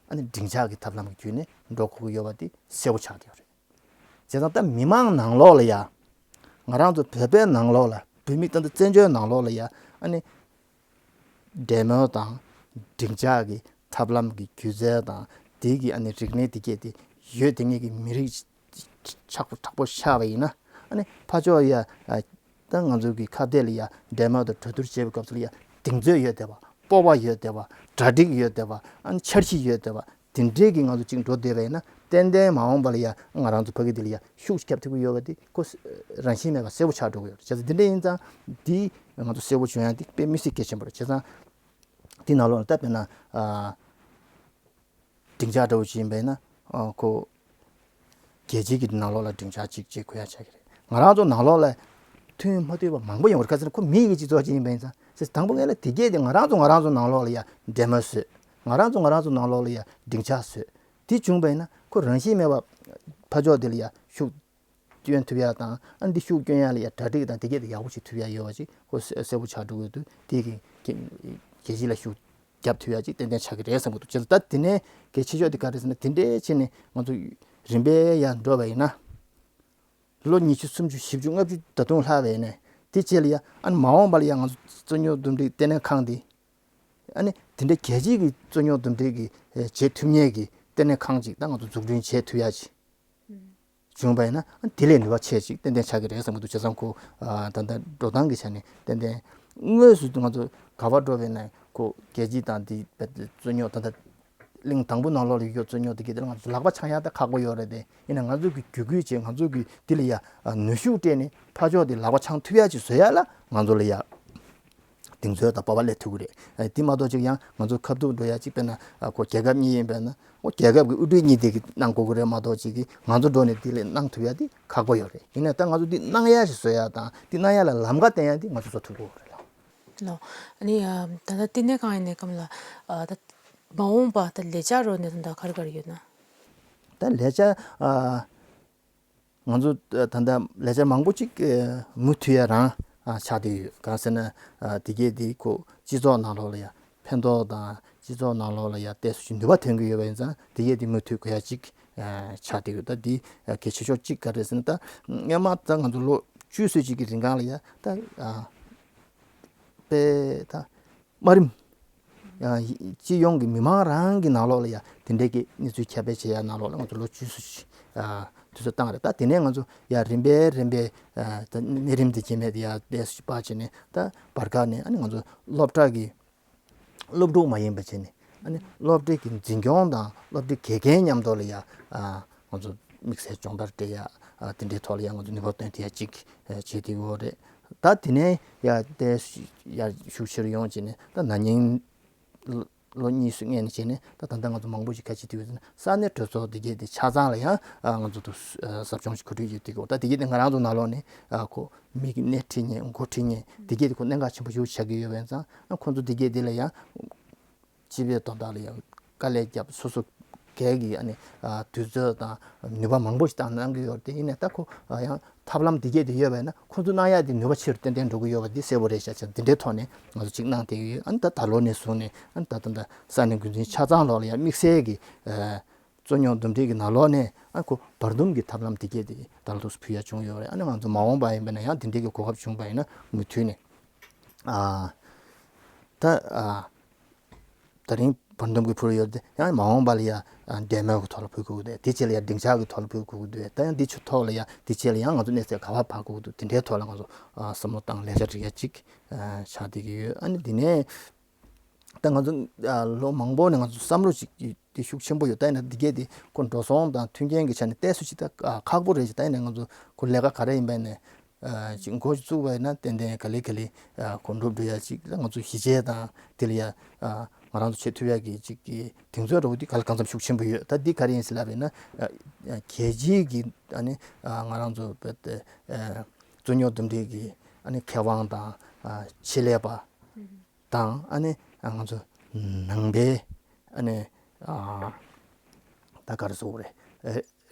ཨ་ནི་སྡིངས་ཆ་གི་ཐབས་ལམ་གྱི་བརྒྱུད་ནས་འགྲོ་དགོས་ཀྱི་ཡོད་པ་དེ་གསལ་པོ་ཆགས་ཀྱི་ཡོད་རེད། བྱས་ཙང་ད་མི་མང་ནང་ལོགས་ལ་ཡ། ང་རང་ཚོ་བོད་པའི་ནང་ལོགས་ལ། བོད་མི་ད་ལྟ་བཙན་བྱོལ་ནང་ལོགས་ལ་ཡ། ཨ་ནི་འབྲེལ་མོལ་དང་སྡིངས་ཆ་གི་ཐབས་ལམ་གྱི་སྒྱུ་རྩལ་དང་དེའི་གི་ཨ་ནི་རིག་གནས་དེ་གས་དེ་ཡོད་དེ་ངེད་ཀྱི་མི་རིགས་ཆགས་པོ་དྲག་པོ་ཆགས་པ་ཡིན་ན། ཨ་ནི་ཕར་ཕྱོགས་ཡ་ད་ང་ཚོ་གི་ཁ་གཏད་ལ་ཡ་འབྲེལ་མོལ་དང་གྲོས་བསྡུར་བྱེད་པའི་སྐབས་སུ་ལ་ཡ་གདེང་ཚོད་ཡོད་བསྡད་པ། སྤོབས་པ་ཡོད་བསྡད་པ། གྲ་སྒྲིག་ཡོད་བསྡད་པ། ཨ་ནི་འཆར་གཞི་ཡོད་བསྡད་པ། དེ་འདྲའི་གི་ང་ཚོ་གཅིག་འགྲོ་བསྡད་པ་ཡིན་ན། ཏན་ཏན་མ་འོངས་པ་ལ་ཡ་ང་རང་ཚོ་ཕ་གི་འདི་ལ་ཡ་ཤུགས་རྒྱབ་ཐུབ་ཀྱི་ཡོད་པ་འདི་ཁོ་རང་བཞིན་མེད་པ་གསལ་པོ་ཆགས་འགྲོ་གི་ཡོད་རེད། བྱས་ཙང་འདི་འདྲ་ཡིན་ཙང་འདི་ང་ཚོ་གསལ་པོ་བྱུང་ཡ་འདི་དཔེ་མི་སྲིད་གལ་ཆེན་པོ་རེད། བྱས་ཙང་འདི་ནང་ལོགས་ལ་ད་དཔེར་ན་ཨ་སྡིངས་ཆ་འདྲ་བོ་ཅིག་ཡིན་པ་ཡིན་ན། ཨ་ཁོ་རྒྱལ་སྤྱིའི་གི་ནང་ལོགས་ལ་སྡིངས་ཆ་གཅིག་ཅིག་དགོས་ཡ་ཆགས་ཀྱི་རེད། ང་རང་ཚོ་ནང་ལོགས་ལ་མཐུན་མ་མཐུན་པ་མང་པོ་ཡོང་བ་རེད། ག་ཟེར་ན་ཁོ་མི་ཡི་གི་སྤྱི་ཚོགས་ཅིག་ཡིན་པ་ཡིན་ཙང་། དང་པོ་ངས་ལ་དེ་གས་དེ་ང་རང་ཚོ་ང་རང་ཚོ་ནང་ལོགས་ལ་ཡ་འབྲེལ་མོལ་བཟོས། ང་རང་ཚོ་ང་རང་ཚོ་ནང་ལོགས་ལ་ཡ་སྡིངས་ཆ་བཟོས། དེ་བྱུང་བ་ཡིན་ན་ཁོ་རང་བཞིན་མེད་པ་ཕར་ཕྱོགས་དེ་ལ་ཡ་ཤུགས་སྐྱོན་ཐུབ་ཡ་དང་། ཨ་འདི་ཤུགས་སྐྱོན་ཡ་ལ་ཡ་གྲ་སྒྲིག་དང་དེ་གས་དེ་ཡག་པོ་ཞིག་ཐུབ་ཡ་ཡོད་པ་ཅིག་ཁོ་གསལ་པོ་ཆགས་འགྲོ་གི་འདུག་དེ་གི་རྒྱལ་སྤྱི་ལ་ཤུགས་རྒྱབ་ཐུབ་ཡ་ཅིག་ཏན་ཏན་ཆགས་ཀྱི་རེད་བསམ་གྱི་འདུག་བྱས་ཙང་ད་དེ་ནས་གལ་ཆེ་ཤོས་དེ་ག་རེ་ཟེར་ན། དེ་འདྲའི་བྱས་ནས་ང་ཚོ་རིམ་པས་ཡར་འགྲོ་བ་ཡིན་ན། ལོ་ཉི་ཤུ་སུམ་ཅུ་བཞི་བཅུ་ལྔ་བཅུ་ད་དུང་ལྷག་པ་ཡིན་ནས། དེ་རྗེས་ལ་ཡ་ཨ་ནི་མ་འོངས་པ་ལ་ཡ་ང་ཚོ་རྩོད་རྙོག་འདུམ་འགྲིག་ལྟེ་གནས་ཁང་དེ། ཨ་ནི་དེ་འདྲའི་རྒྱལ་སྤྱིའི་གི་རྩོད་རྙོག་འདུམ་འགྲིག་གི་བྱེད་ཐུབ་མཁན་གི་ལྟེ་གནས་ཁང་ཅིག་ད་ང་ཚོ་འཛུགས་སྐྲུན་བྱེད་ཐུབ་ཡ་ཅིག་བྱུང་བ་ཡིན་ན། ཨ་དེ་ལས་ནུས་པ་ཆེ་ཅིག་ཏན་ཏན་ཆགས་ཀྱི་རེད་བསམ་གྱི་འདུག་བྱས་ཙང་ཁོ་ཨ་ད་ལྟ་འགྲོ་སྟངས་ཀྱི་ཆ་ནས་ཏན་ཏན་དངོས་སུ་ང་ཚོ་ག་པར་འགྲོ་བས་ན་ཁོ་རྒྱལ་སྤྱི་དང་དེ་རྩོད་རྙོག་ད་ལྟ་གླིང་དང་པོ་ནང་ལོགས་ལ་ཡོད་རྩོད་རྙོག་དེ་གི་དེ་ལ་ང་ཚོ་ལག་པ་འཆང་ཡ་ད་ཁག་པོ་ཡོད་རེད་དེ། ཡིན་ན་ང་ཚོ་གི་བརྒྱུད་སྐུལ་བྱས། ང་ཚོ་གི་དེ་ལ་ཡ་ནུས་ཤུགས་སྤྲད་ནས་ཕར་ཕྱོགས་དེ་ལག་པ་འཆང་ཐུབ་ཡ་ཅིག་བཟོ་ཡ་ལ་ང་ཚོ་ལ་ཡ་གདེང་ཚོད་དང་སྤོབས་པ་སླེབས་ཐུབ་ཀྱི་རེད། ཨ་དེ་མ་གཏོགས་ཅིག་ཡང་ང་ཚོ་ཁ་ཐུག་འགྲོ་ཡ་ཅིག་དཔེར་ན་ཨ་ཁོ་རྒྱལ་ཁབ་གཉིས་ཡིན་པས་ན། ཨོ་རྒྱལ་ཁབ་ཀྱི་དབུ་ཁྲིད་གཉིས་དེ་གི་གནང་དགོས་ཀྱི་རེད་མ་གཏོགས་ཅིག་གི་ང་ཚོ་འགྲོ་ནས་དེ་ལས་གནང་ཐུབ་ཡ་དེ་ཁག་པོ་ཡོད་རེད། ཡིན་ན་ད་ང་ཚོ་དེ་གནང་ཡ་ཞིག་བཟོ་ཡ་དང་དེ་གནང་ཡ་ལ་ལམ་ཁ་བསྟན་ཡ་དེ་ང་ཚོ་བཟོ་ཐུབ་དགོས་རེད་ལ། ལོ། ཨ་ནི་ཨ་ད་ལྟ་ལྟེ་གནས་ཁང་ཡིན་ནའི་སྐབས་ལ་ཨ་ད་མ་འོངས་པ་ད་ལས་འཆར་རོ་ནས་ད་ག་རེ་ག་རེ་ཡོད་ན། ད་ལས་འཆར་ཨ་ང་ཚོ་ད་ལྟ་ལས་འཆར་མང་པོ་ཅིག་མུ་མཐུད་ཡ་རང་ཨ་ཆགས་བསྡད་ཡོད། གང་ཟེར་ན་ཨ་དེ་གས་དེ་ཁོ་སྤྱི་ཚོགས་ནང་ལོགས་ལ་ཡ་ཕན་ཐོགས་དང་སྤྱི་ཚོགས་ནང་ལོགས་ལ་ཡ་ཏོག་ཙམ་ཅིག་ནུས་པ་ཐོན་གྱི་ཡོད་པ་ཡིན་ཙང་དེ་གས་དེ་མུ་མཐུད་དགོས་ཡ་ཅིག་ཨ་ཆགས་བསྡད་ཡོད། ད་དེ་ཨ་གལ་ཆེ་ཤོས་གཅིག་ག་རེ་ཟེར་ན། ད་སྔོན་མ་ད་ང་ཚོ་ལོ་བཅུ་ཙམ་ཅིག་གི་རིང་གང་ལ་ཡ་ད་ཨ་དཔེ་ད་དམའ་རིམ་ཡང་སྤྱི་ཡོངས་ཀྱི་མི་མང་རང་གི་ནང་ལོགས་ལ་ཡང་དེ་འདྲའི་གི་གནས་ཚུལ་ཁྱབ་སྤེལ་བྱེད་ཡ་ནང་ལོགས་ལ་ང་ཚོ་ལོ་བཅུ་ཙམ་ཞིག་ཨ་དུས་ཚོད་བཏང་རེད། ད་དེ་ནས་ང་ཚོ་ཡང་རིམ་པས་རིམ་པས་ཨ་ད་གནས་རིམ་དེ་རྗེས་མའི་དེ་ཡང་ཏོག་ཙམ་སྤར་བྱས་ནས། ད་བར་བཀག་ནས་ཨ་ནི་ང་ཚོ་སློབ་གྲྭ་གི་སློབ་ཕྲུག་མ་ཡིན་པ་བྱས་ནས་ཨ་ནི་སློབ་གྲྭ་གི་འཛིན་སྐྱོང་དང་སློབ་གྲྭ་དགེ་རྒན་མཉམ་དུ་ལ་ཡང་ཨ་ང་ཚོ་དམིགས་བསལ་སྦྱོང་བརྡར་སྤྲད་ཡ་ཨ་དེ་འདྲའི་ཐོག་ལ་ཡང་ང་ཚོ་ནུས་པ་བཏོན་ཐུབ་ཡ་གཅིག་ཨ་བྱེད་བསྡད་ཡོད་རེད། ད་དེ་ནས་ཡ་ཏོག་ཙམ་ཡར་ཤུགས་ཆེ་རུ་ཡོང་བྱས་ནས་ད་ན་ནིང་ལོ་གཉིས་སུ་སྔས་ནས་བྱས་ནས་ད་ད་ལྟ་ང་ཚོ་མང་པོ་ཞིག་ག་ཅི་ཐུབ་ཡོད་ཟེར་ན། ས་གནས་གྲོས་ཚོགས་དེ་གས་དེ་ཆ་ཚང་ལ་ཡང་ཨ་ང་ཚོ་དུ་ཟབ་སྦྱོང་ཞིག་གོ་སྒྲིག་ཡོད་དེ་གོ། ད་དེ་གས་དེ་ང་རང་ཚོ་ནང་ལོགས་ནས་ཨ་ཁོ་མི་གི་སྣེ་ཁྲིད་མཁན་འགོ་ཁྲིད་མཁན་དེ་གས་དེ་ཁོ་གནད་འགག་ཆེན་པོ་ཞིག་ཆགས་ཀྱི་ཡོད་པ་ཡིན་ཙང་། ཨ་ཁོ་ཚོ་དེ་གས་དེ་ལ་ཡང་སྤྱི་པའི་དོན་དག་ལ་ཡང་དཀའ་ལས་བརྒྱབ། སོ་སོ་སྒེར་གྱི་ཨ་ནི་ཨ་དུས་ཚོད་དང་ནུས་པ་མང་པོ་ཞིག་བཏང་གནང་གི་ཡོད་རེད་དེ། ཡིན་ནའི་ད་ཁོ་ཨ་ཡང་ཐབས་ལམ་འདི་གས་དེ་ཡོད་པ་ཡིན་ན་ཁོ་ཚོ་གནང་ཡ་དེ་ནུས་པ་ཆེ་རུ་ཏན་ཏན་འགྲོ་གི་ཡོད་པ་འདི་གསལ་པོ་རེད་ཤག་བྱས། འདི་འདྲའི་ཐོག་ནས་ང་ཚོ་གཅིག་གནང་བསྡད་ཀྱི་ཡོད། ཨ་ནི་ད་ད་ལོ་ནས་བཟུང་ནས་ཨ་ནི་ད་ད་ད་ས་གནས་འགོ་འཛིན་ཆ་ཚང་ལོག་ལ་ཡང་དམིགས་བསལ་གྱི་ཨ་རྩོད་རྙོག་འདུམ་འགྲིག་གི་ནང་ལོགས་ནས་ཨ་ཁོ་བར་འདུམ་གྱི་ཐབས་ལམ་འདི་གས་དེ་ད་ལྟ་དུས་སུ་ཕུལ་ཡ་བྱུང་ཡོད་རེད། ཨ་ནི་ང་ཚོ་མ་འོངས་པ་ཡིན་པ་ན་ཡང་འདི་འདྲའི་གི་གོ་སྐབས་བྱུང་པ་ཡིན་ན་མུ་མཐུད་ནས་ཨ་ད་ཨ་ད་རིང་ བར་འདུམ་གྱི་ཕུལ་ཡོད་དེ་ཡང་མ་འོངས་པ་ལ་ཡ་འདས་མོས་ཀྱི་ཐོག་ལ་ཕུལ་དགོས་ཀྱི་འདུག་དེ་རྗེས་ལ་ཡ་སྡིངས་ཆ་གི་ཐོག་ལ་ཕུལ་དགོས་ཀྱི་འདུག་ད་ཡང་འདི་ཚོའི་ཐོག་ལ་ཡ་དེ་རྗེས་ལ་ཡང་ང་ཚོ་གནས་ཚད་ག་པར་འཕར་དགོས་ཀྱི་འདུག་དེ་འདྲའི་ཐོག་ལ་ང་ཚོ་བསམ་བློ་བཏང་ལས་བྱ་བསྒྲིག་ཡ་གཅིག་ཆགས་བསྡད་ཀྱི་ཡོད། ཨ་ནི་འདི་ནས་ད་ང་ཚོ་ལོ་མང་པོ་ནས་ང་ཚོ་བསམ་བློ་ཅིག་དེ་ཤུགས་ཆེན་པོ་ཡོད། ད་ཡིན་ན་འདི་གས་དེ་ཁོ་འགྲོ་སོང་དང་མཐུན་རྐྱེན་གྱི་ཆ་ནས་ཏོག་ཙམ་ཅིག་ད་ཁག་པོ་རེད་ཅིག་ད་ཡིན་ན་ང་ཚོ་ཁོ་ལས་ཀ་ག་རེ་ཡིན་པ་ཡིན་ནས། ཅིག་འགོ་ཞིག་བཙུགས་པ་ཡིན་ན་ཏན་ཏན་ག་ལེ་ག་ལེ་གོ་འགྲོ་འགྲོ་ཡ་ཅིག་ང་ཚོ་གཞིས་བྱེས་དང་དེ་ལ་ཡ་ང་རང་ཚོ་བྱེད་ཐུབ་ཡ་གི་ཅིག་གི་གདེང་ཚོད་འདྲ་བོ་དེ་ག་ལ་གང་འཚམ་ཤུགས་ཆེན་པོ་ཡོད། ད་འདི་ག་རེ་ཡིན་ཟེར་ལབ་པ་ཡིན་ན་རྒྱལ་སྤྱིའི་གི་ཨ་ནི་ང་རང་ཚོ་བོད་དེ་རྩོད་རྙོག་འདུམ་འགྲིག་གི་ཨ་ནི་མཁས་དབང་དང་ཆེད་ལས་པ་དང་ཨ་ནི་ང་ཚོ་ནང་པའི་ཨ་ནི་ད་ག་རེ་ཟེར་དགོས་རེད།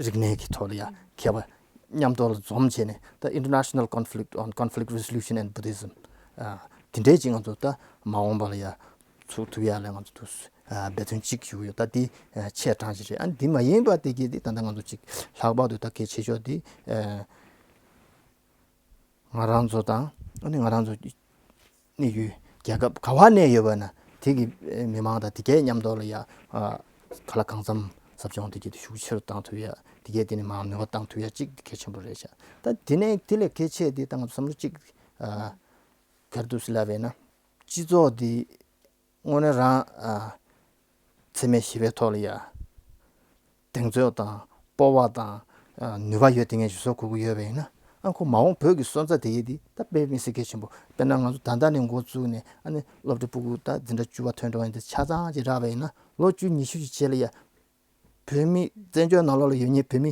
རིག་གནས་ཀྱི་ཐོག་ལ་ཡ་མཁས་པ་མཉམ་དུ་ལ་འཛོམས་བྱས་ནས་ད་International Conflict on Conflict Resolution and Buddhism དེ་འདྲའི་ཅིག་ང་ཚོ་ད་མ་འོངས་པ་ལ་ཡ་ཚུགས་ཐུབ་ཡ་ལ་ང་ཚོ་འབད་བརྩོན་གཅིག་ཞུ་གི་ཡོད། ད་འདི་ཆེས་གྲངས་ཅིག་རེད། ཨ་འདི་མ་ཡིན་པ་དེ་གི་འདི་ད་ལྟ་ང་ཚོ་ཅིག་ལྷག་པར་དུ་ད་གལ་ཆེ་ཤོས་འདི་ང་རང་ཚོ་དང་ཨ་ནི་ང་རང་ཚོ་གནས་ཡུལ་རྒྱལ་ཁབ་ག་བ་གནས་ཡོད་པ་ན་དེ་གི་མི་མང་དང་དེ་གའི་མཉམ་དུ་ལ་ཡ་ག་ལ་གང་འཚམ་ཟབ་སྦྱོང་དེ་གི་དེ་ཤུགས་ཆེ་རུ་བཏང་ཐུབ་ཡ་དེ་གའི་དེ་ནི་མང་ནུས་པ་བཏང་ཐུབ་ཡ་གཅིག་གལ་ཆེན་པོ་རེད་ཤག་ད་དེ་ནས་དེ་ལས་གལ་ཆེ་དེ་ད་ང་ཚོ་བསམ་བློ་གཅིག་ག་རེ་འདུག་ཟེར་ལབ་པས་ན་སྤྱི་ཚོགས་འདི་དངོས་གནས་རང་འཚེ་མེད་ཞི་བའི་ཐོག་ལ་ཡ་གདེང་ཚོད་དང་སྤོབས་པ་དང་ནུས་པ་ཡོད་དེ་ངས་ཞུ་གསོག་དགོས་ཀྱི་ཡོད་པ་ཡིན་ན་ཨ་ཁོ་མ་འོངས་བོད་ཀྱི་སོན་རྩ་དེ་ཡི་དེ་ད་དཔེ་མི་སྲིད་གལ་ཆེན་པོ། དཔེར་ན་ང་ཚོ་ད་ལྟ་ནས་འགོ་བཙུགས་ནས་ཨ་ནི་སློབ་གྲྭ་ཕྲུ་གུ་ད་འཛིན་གྲྭ་བཅུ་པ་ཐོན་འགྲོ་བ་ཡིན་ད་ཆ་ཚང་ཅིག་རག་པ་ཡིན་ན་ལོ་བཅུ་ཉི་ཤུ་ཅིག་རྗེས་ལ་ཡ་བོད་མི་བཙན་བྱོལ་ནང་ལོགས་ལ་ཡོད་མཁན་བོད་མི་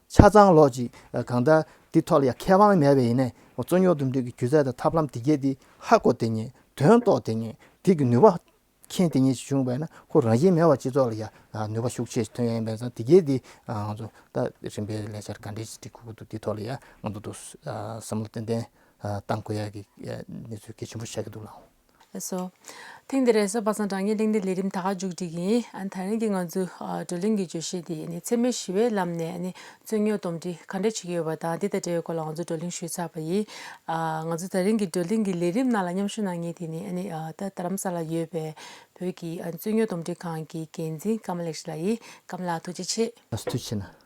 ཆ་ཚང་ལོག་ཅིག་གང་ལྟར་འདི་ཐོག་ལ་ཡ་མཁས་དབང་མེད་པ་ཡིན་ནས་རྩོད་རྙོག་འདུམ་འགྲིག་གི་སྒྱུ་རྩལ་དང་ཐབས་ལམ་དེ་གས་དེ་ཧ་གོ་དེ་ཉིད་དོན་རྟོགས་དེ་ཉིད་དེ་གི་ནུས་པ་མཁྱེན་དེ་ཉིད་བྱུང་བས་ན་ཁོ་རང་བཞིན་མེད་པ་སྤྱི་ཚོགས་ལ་ཡ་ནུས་པ་ཤུགས་ཆེ་ཐོན་ཡ་ཡིན་པས་ཙང་དེ་གས་དེ་ང་ཚོ་ད་རིམ་པས་ལས་འཆར་ག་འདྲས་ཅིག་སྒྲིག་དགོས་ཀྱི་འདུག་དེ་ཐོག་ལ་ཡ་ང་ཚོ་འདུག་བསམ་བློ་ཏན་ཏན་བཏང་དགོས་ཡ་གི་གནས་ཚུལ་གལ་ཆེན་པོ་ཆགས་ཀྱི་འདུག་ལགས། ལགས་སོ། ཐེངས་འདི་རེས་སུ་པ་སངས་དྲང་ངེས་གླེང་སྟེགས་ལས་རིམ་ད་ག་མཇུག་སྒྲིལ་གྱི་ཡིན། ཨ་ནི་ད་རིང་གི་ང་ཚོའི་ཨ་བགྲོ་གླེང་གི་བརྗོད་གཞི་དེ་ནི་འཚེ་མེད་ཞི་བའི་ལམ་ནས་ནི་རྩོད་རྙོག་འདུམ་འགྲིག་ག་འདྲ་བྱེད་ཀྱི་ཡོད་པ་དང་དེ་དང་འབྲེལ་བའི་སྐོར་ལ་ང་ཚོ་བགྲོ་གླེང་ཞུས་ཚར་བ་ཡིན། ཨ་ང་ཚོ་ད་རིང་གི་བགྲོ་གླེང་གི་ལས་རིམ་ནང་ལ་མཉམ་ཞུགས་གནང་མཁན་དེ་ནི་ཨ་ནི་ཨ་ད་རྡ་རམ་ས་ལ་ཡོད་པའི་བོད་ཀྱི་ཨ་རྩོད་རྙོག་འདུམ་འགྲིག་ཁང་གི་འགན་འཛིན་ཀརྨ་ལེགས་བཤད་ལགས་ཡིན། ཀརྨ་ལགས་ཐུགས་རྗེ་ཆེ། ཐུགས་རྗེ་ཆེ་གནང་།